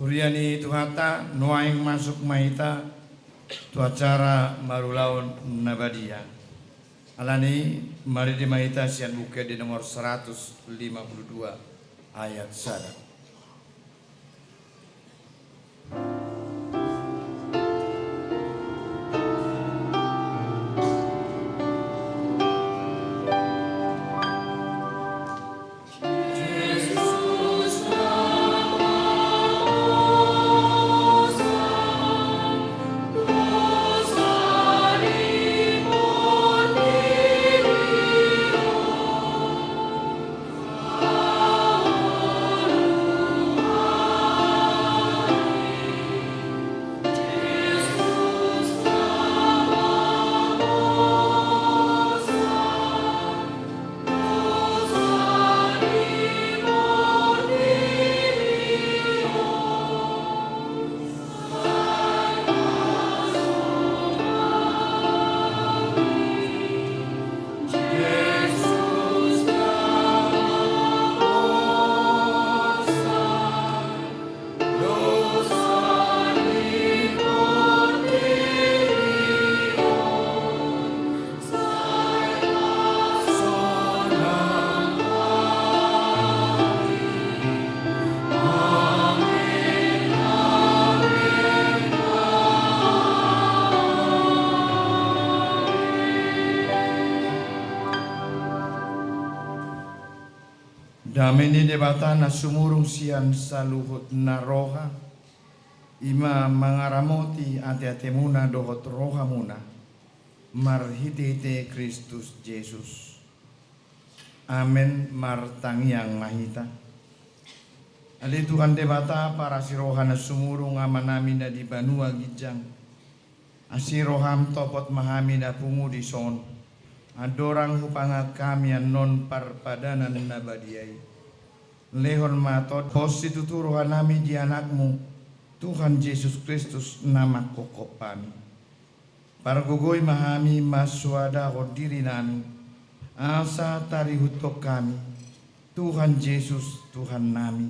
Huria ni Tuhanta, nuaeng masuk ma hita tu acara marulaon na badia. Alani, marende ma hita sian Buku Ende nomor seratus lima puluh dua, ayat sada. Dame ni Debata na sumurung sian saluhutna roha, i ma mangaramoti ateatemuna dohot rohamuna, marhitehite Kristus Jesus. Amen. Martangiang ma hita. Ale Tuhan Debata, parasi roha na sumurung, Amanami na di banua ginjang, asi roham, topot ma hami na pungu dison. Andorang hupangan hami annon parpadanan na badia i, lehon ma tondinami situtu rohanami di Anakmu, Tuhan Jesus Kristus, na manghophop hami. Pargogoi ma hami mansoadahon dirinami, asa tarihuthon hami Tuhan Jesus, Tuhannami,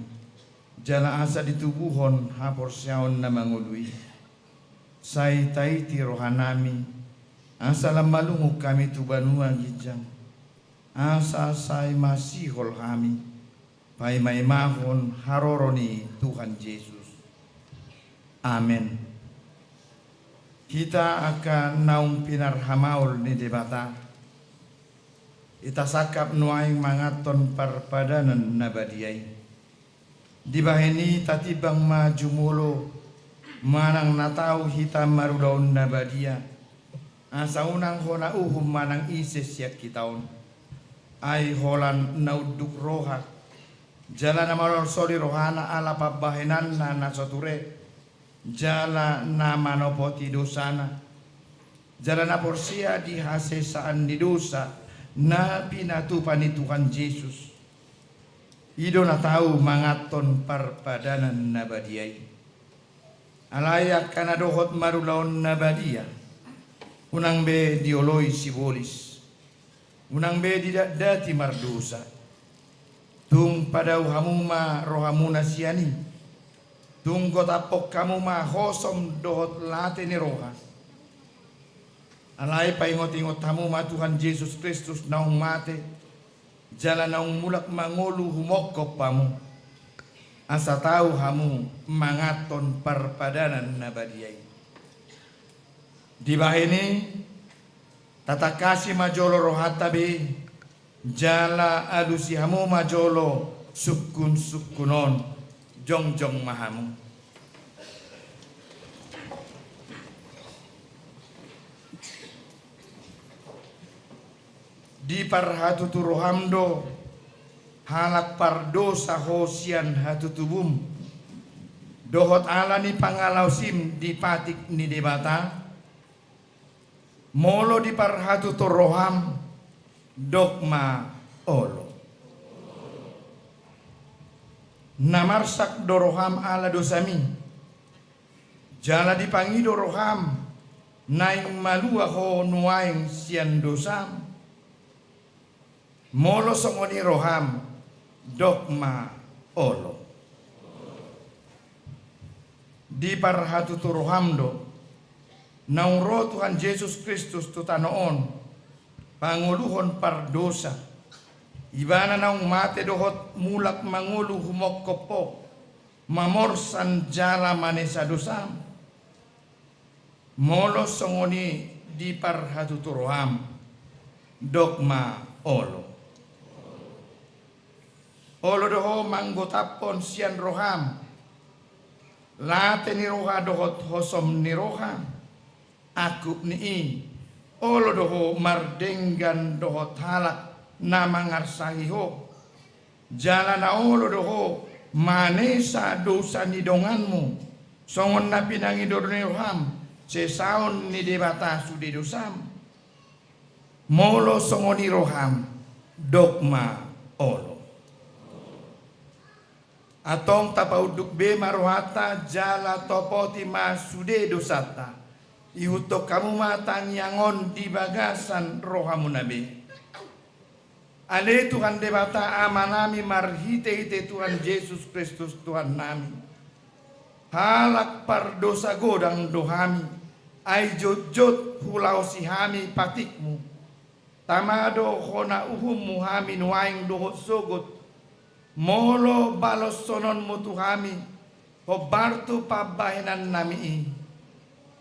jala asa ditubuhon haporseaon na mangolu i. Sai taiti rohanami, asa lam malungun hami tu banua ginjang, asa sai masihol hami paimaimahon haroro ni Tuhan Jesus. Amen. Hita angka naung pinarhamaol ni Debata, hita sangkap nuaeng manganhon parpadanan na badia i. Dibahen i tatimbang ma jumolo manang na tau hita marulaon na badia, asa unang hona uhum manang ise sian hita on. Ai holan na unduk roha, jala na manolsoli rohana ala pambahenanna na so ture, jala na manopoti dosana, jala na porsea di hasesaan ni dosa na pinatupa ni Tuhan Jesus, i do na tau manganhon parpadanan na badia i. Alai angka na dohot marulaon na badia, unang be dioloi sibolis, unang be didatdati mardosa. Tung padao hamu ma rohamuna sian i. Tung gotaphon hamu ma hosom dohot late ni roha. Alai paingotingot hamu ma Tuhan Jesus Kristus naung mate, jala naung mulak mangolu humongkop hamu, asa tau hamu manganhon parpadanan na badia i. Dibahen i, tatangkasi ma jolo rohanta be, jala alusi hamu ma jolo sungkunsungkun on. Jongjong ma hamu. Diparhatutu roham do, halak pardosa ho sian hatutubum, dohot ala ni pangalaosim di patik ni Debata? Molo diparhatutu roham, dok ma olo. Na marsak do roham ala dosami, jala dipangido roham naeng malua ho nuaeng sian dosam? Molo songon i roham, dok ma olo. Diparhatutu roham do, naung ro Tuhan Jesus Kristus tu tano on, pangoluhon pardosa. Ibana naung mate dohot mulak mangolu humongkop ho, mamorsan jala manesa dosam. Molo songon i diparhatutu roham, dok ma olo. Olo do ho manggotaphon sian roham late ni roha dohot hosom ni roha. Angkup ni i, olo do ho mardenggan dohot halak na mangarsahi ho. Jala na olo do ho manesa dosa ni donganmu, songon na pinangido ni roham sesaon ni Debata sude dosam. Molo songon i roham, dok ma olo. Antong tapaunduk be ma rohanta jala topoti ma sude dosanta. Ihuthon hamu ma tangiang on di bagasan rohamuna be. Ale Tuhan Debata Amanami marhitehite Tuhan Jesus Kristus Tuhannami. Halak pardosa godang do hami, ai jotjot hulaosi hami patikmu. Tama do hona uhummu hami nuaeng dohot sogot. Molo baloshononmu tu hami hombar tu pambahenannami i.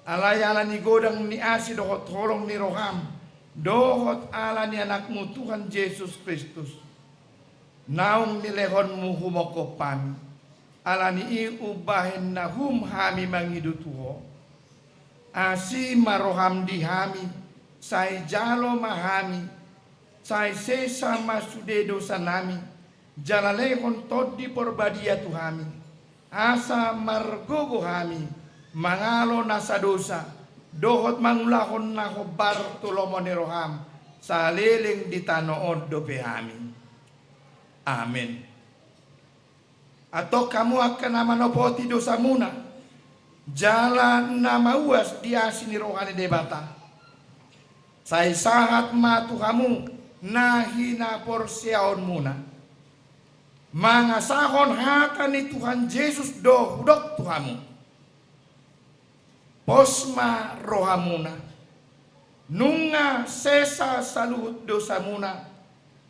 Alai ala ni godang ni asi dohot holong ni roham, dohot ala ni Anakmu Tuhan Jesus Kristus, naung nilehonmu humongkop hami. Ala ni i umbahen na hum hami mangido tu ho. Asi ma roham di hami, sai jalo ma hami, sai sesa ma sude dosanami, jala lehon Tondi Porbadia tu hami, asa margogo hami mangalo nasa dosa, dohot mangulahon na hombar tu lomo ni roham, saleleng di tano on dope hami. Amen. Antong hamu angka na manopoti dosamuna, jala na mauas di asi ni roha ni Debata, sai sahat ma tu hamu na hinaporseaonmuna. Mangasahon hata ni Tuhan Jesus do hudok tu hamu. Pos ma rohamuna. Nunga sesa saluhut dosamuna,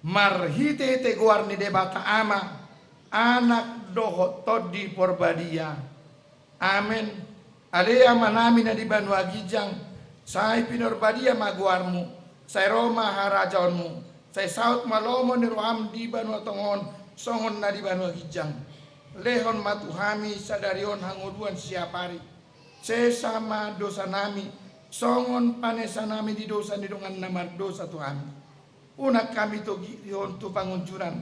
marhitehite goar ni Debata Ama, Anak dohot Tondi Porbadia. Amen. Ale Amanami na di banua ginjang, sai pinarbadia ma goarmu, sai ro ma harajaonmu, sai saut ma lomo ni roham di banua tonga on, songon na di banua ginjang. Lehon ma tu hami sadari on hangoluan siapari. Sesa ma dosanami, songon panesanami di dosa ni dongan na mardosa tu hami. Unang hami togihon tu pangunjunan,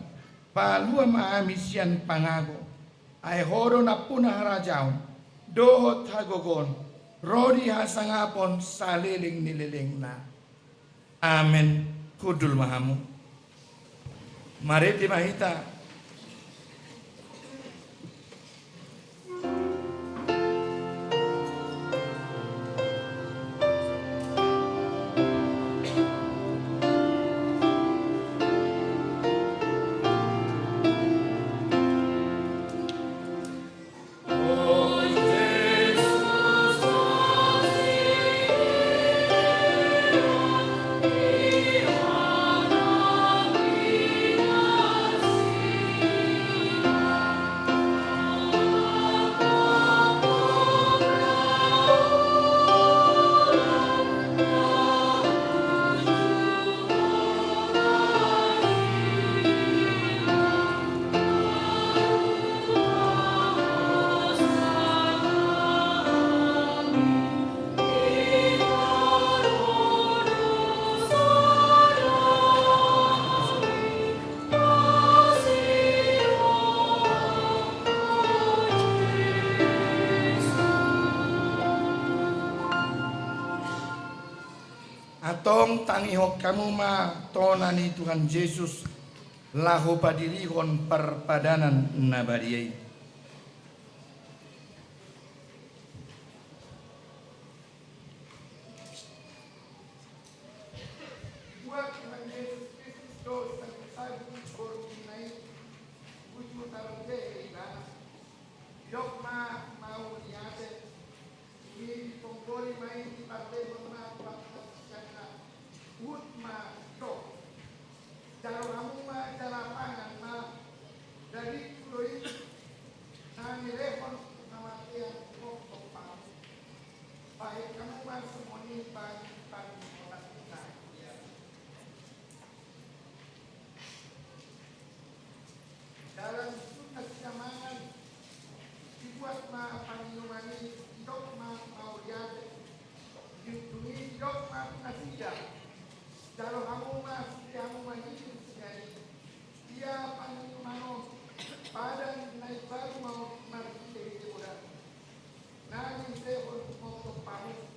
palua ma hami sian pangago. Ai ho do nampuna harajaon, dohot hagogoon, ro di hasangapon saleleng ni lelengna. Amen. Hundul ma hamu. Marende ma hita. Antong tangihon hamu ma tona ni Tuhan Jesus, laho padirihon parpadanan na badia i. Buat Tuhan Jesus Kristus do sagu-sagu borumuna i, bujur tarunjehon ibana. Didok ma mauliate Didok ma panginuman i, didok ma mauliate. Dung i didok ma tu nasida: Jalo hamu ma, sude hamu ma hirim sian i. Ia panginuman on, padan na imbaru ma on marhitehite bodan, na diusehon molo palu,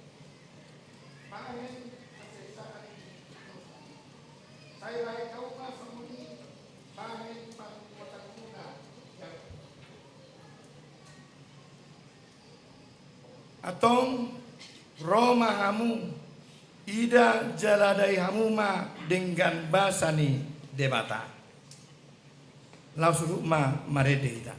bahen hasesaon ni dosa. Sai bahen hamu ma songon i bahen panguatanmuna. Antong ro ma hamu, ida jala dai hamu ma denggan basa ni Debata. Laos surut ma marende hita.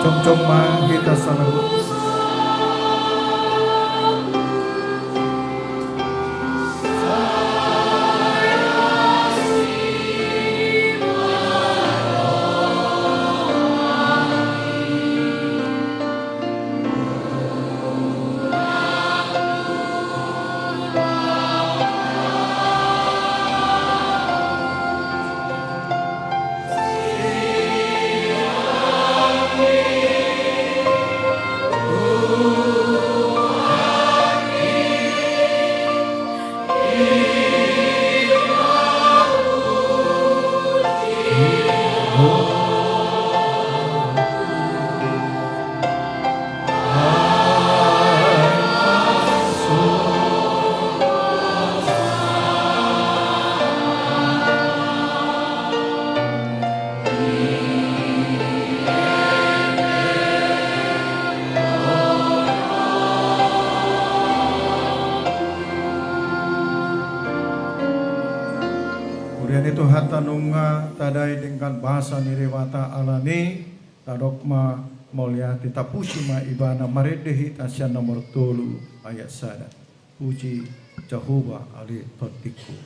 Jongjong ma hita saluhut. Huria ni Tuhanta, nunga tadai denggan basa ni Debata, alani i tadok ma mauliate, tapuji ma Ibana. Marende hita sian nomor tolu ayat sada. Puji Jahowa ale tondingku.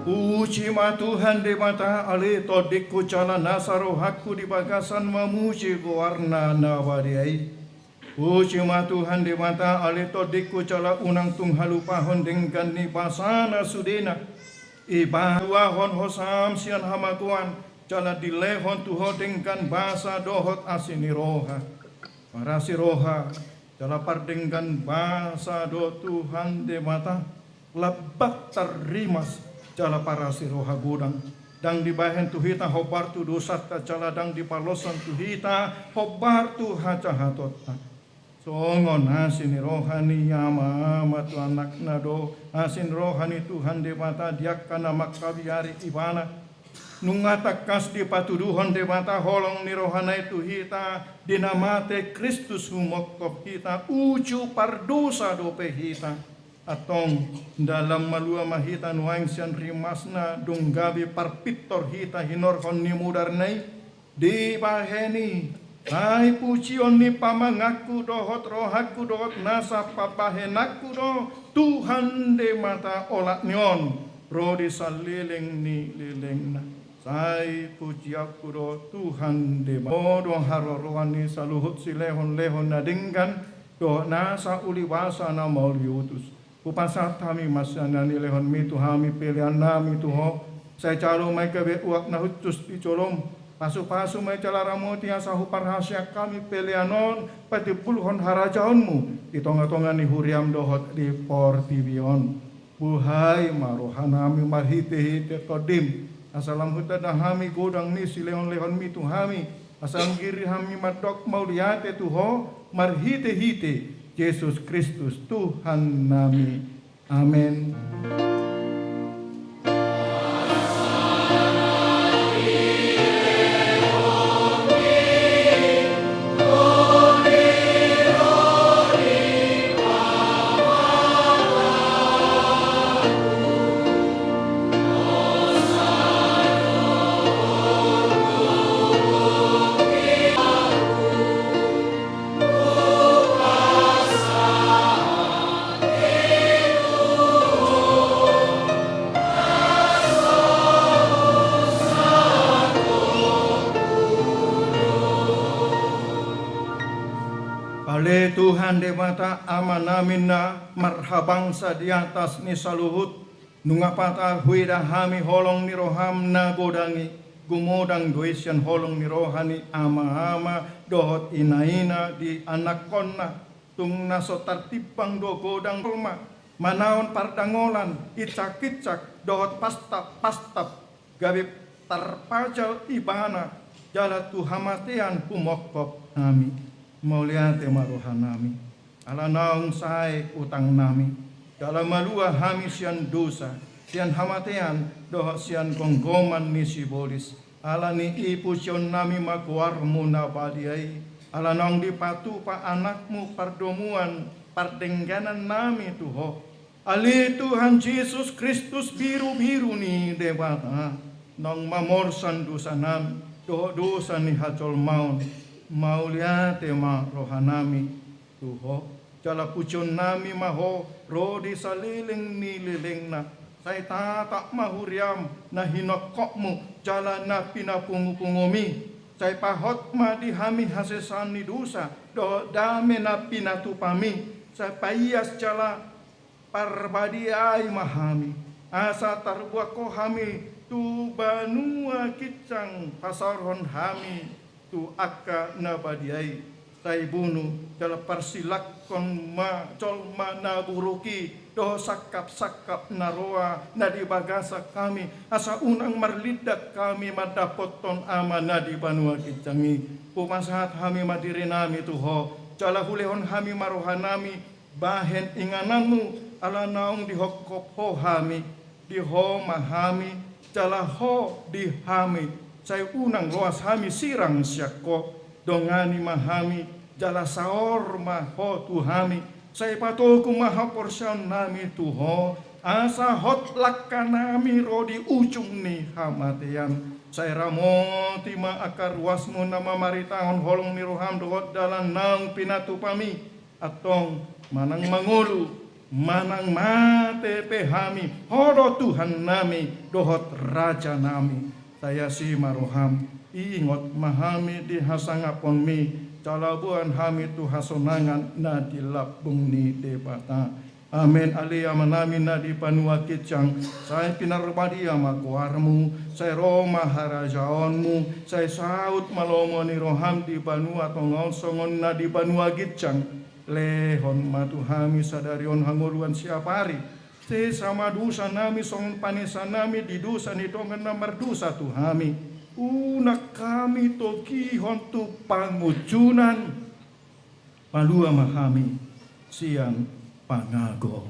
Puji ma Tuhan Debata ale tondingku, jala nasa rohangku di bagasan mamuji goarna na badia i. Puji ma Tuhan Debata ale tondingku, jala unang tung halupahon denggan ni basana sudena. Iba tuahon hosam sian hamagoan, jala dilehon tu ho denggan basa dohot asi ni roha. Parasi roha jala pardenggan basa do Tuhan Debata, lambak tarrimas jala parasi roha godang. Ndang dibahen tu hita hombar tu dosanta, jala ndang dipaloshon tu hita hombar tu hajahatonta. Songon asi ni roha ni ama-ama tu anakna do asi ni roha ni Tuhan Debata di angka na mangkabiari Ibana. Nunga tangkas dipatuduhon Debata holong ni rohana i tu hita, di na mate Kristus humongkop hita, uju pardosa dope hita. Antong, ndang lam malua ma hita nuaeng sian rimasna, dung gabe parpintor hita hinorhon ni mudarna i. Dibahen i, sai pujion ni pamanganku dohot rohangku dohot nasa pambahenanku do Tuhan Debata olat ni on, ro di saleleng ni lelengna. Sai pujionku do Tuhan Debata. Ho do haroroan ni saluhut silehon-lehon na denggan dohot nasa uli basa na mauliutus. Hupasahat hami ma sian na nilehonmi tu hami peleannami tu ho. Sai jalo ma i gabe uap na hushus di jolom. Pasu-pasu ma i jala ramoti asa huparhaseang hami pelean on patimbulhon harajaonmu di tonga-tonga ni huriam dohot di portibi on. Buhai ma rohanami marhite-hite Tondim, asa lam hutanda hami godang ni silehon-lehonmi tu hami, asa anggiri hami mandok mauliate tu ho marhite-hite Jesus Kristus Tuhannami. Amen. Ale Tuhan Debata Amanami na marhabangsa di atas ni saluhut, nunga patar huida hami holong ni roham na godang i, gumodang do i sian holong ni roha ni amaama dohot inaina di anakkonna. Tung na so tartimbang do godang jolma, manaon pardangolan, icak-icak dohot pastap-pastap, gabe tarpajal ibana, jala tu hamatean humongkop hami. Mauliate ma rohanami, ala naung sae utangnami, jala malua hami sian dosa, sian hamatean, dohot sian gomgoman ni sibolis. Ala ni i pujionnami ma goarmu na badia i, ala naung dipatupa anakmu pardomuan pardengganannami tu ho. Ale Tuhan Jesus Kristus, birubiru ni Debata, naung mamorsan dosanami dohot dosa ni hajolmaon, mauliate ma rohanami tu ho. Jala pujionnami ma ho ro di saleleng ni lelengna. Sai tatap ma huriam na hinongkopmu jala na pinapungupungomi. Sai pahot ma di hami hasesaan ni dosa dohot dame na pinatupami. Sai paias jala parbadiai ma hami, asa tarbuang ho hami tu banua ginjang pasaorhon hami tu angka na badia i. Sai bunu jala parsilangkon ma jolma na buruk i dohot sangkapsangkap na roa na di bagasan hami, asa unang marlindang hami mandapothon Ama na di banua ginjang i. Hupasahat hami ma dirinami tu ho, jala hulehon hami ma rohanami bahen ingananmu, ala naung dihongkop ho hami. Di ho ma hami, jala ho di hami, sai unang loas hami sirang sian ho. Dongani ma hami, jala saor ma ho tu hami, sai patogu ma haporseaonnami tu ho, asa hot langkanami ro di ujung ni hamatean. Sai ramoti ma angka ruasmu na mamaritahon holong ni roham dohot dalan naung pinatupami. Antong, manang mangolu, manang mate pe hami, ho do Tuhannami dohot Rajanami. Sai asi ma roham, ingot ma hami di hasangaponmi, jala boan hami tu hasonangan na di lambung ni Debata. Amen. Ale Amanami na di banua ginjang, sai pinarbadia ma goarmu, sai ro ma harajaonmu, sai saut ma lomo ni roham di banua tonga on songon na di banua ginjang. Lehon ma tu hami sadari on hangoluan siapari. Sesa ma dosanami songon panesanami di dosa ni dongan na mardosa tu hami. Unang hami togihon tu pangunjunan. Palua ma hami sian pangago.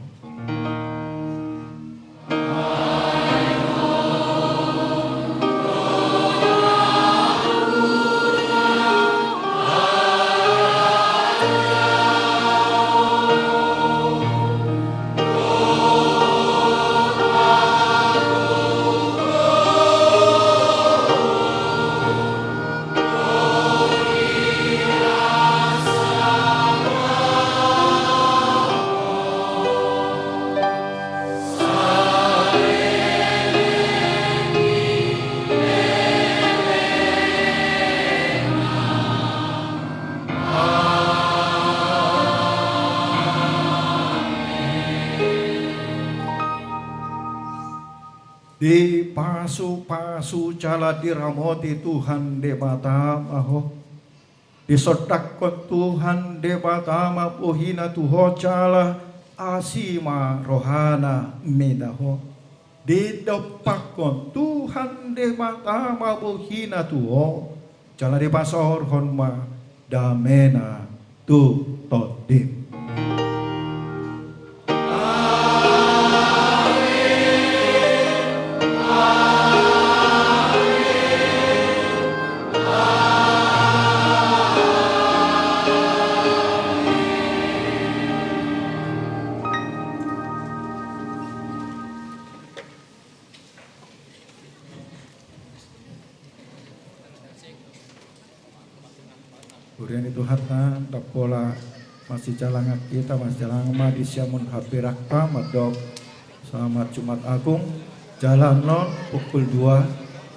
Dipasupasu jala diramoti Tuhan Debata ma ho. Disondangkon Tuhan Debata ma bohina tu ho jala asi ma rohana mida ho. Didompakkon Tuhan Debata ma bohina tu ho jala dipasaorhon ma damena tu tondim. Huria ni Tuhanta, ndang pola masijalangan hita, masijalangan ma di siamun hambirangta mandok Selamat Jumat Agung. Jala annon pukul dua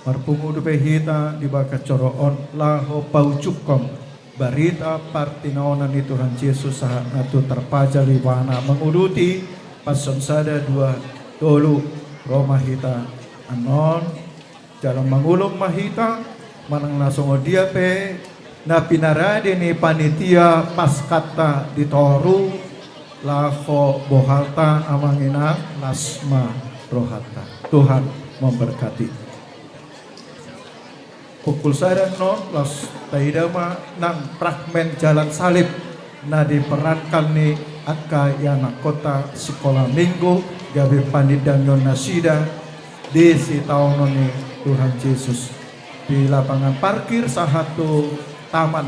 marpungu dope hita di bagas joro on laho paujungkon barita partinonan ni Tuhan Jesus sahat na tung tarpajal ibana manguduti. Passion sada dua tolu, ro ma hita annon. Jala mangulon ma hita manang na songon dia pe na pinarade ni panitia Paskanta di toru, laho bohalta, amang inang, las ma rohanta. Tuhan memberkati. Pukul sada annon, laos taida ma nang fragmen jalan salib na diperankan ni angka ianakhonta sikola minggu gabe panindangion nasida di sitaonon ni Tuhan Jesus di lapangan parkir sahat tu taman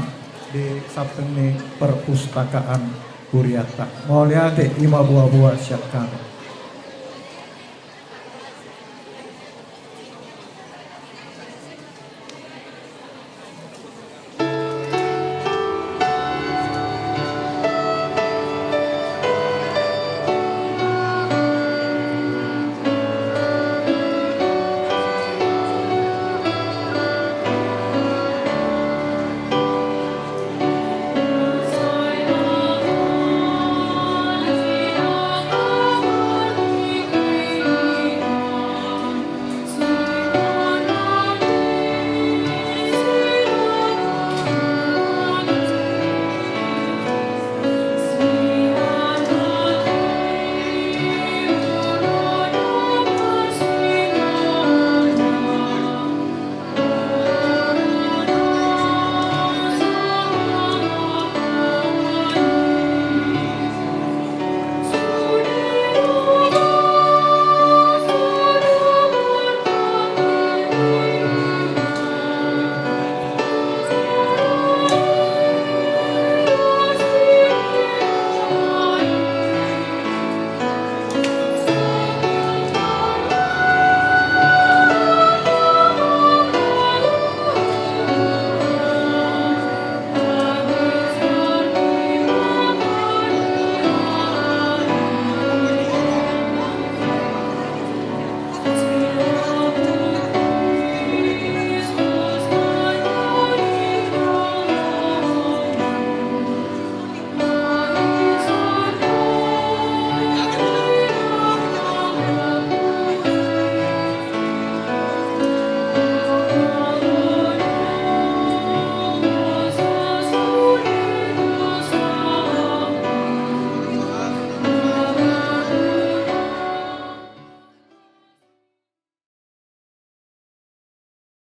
di samping ni perpustakaan hurianta. Mauliate, i ma boa-boa sian hami.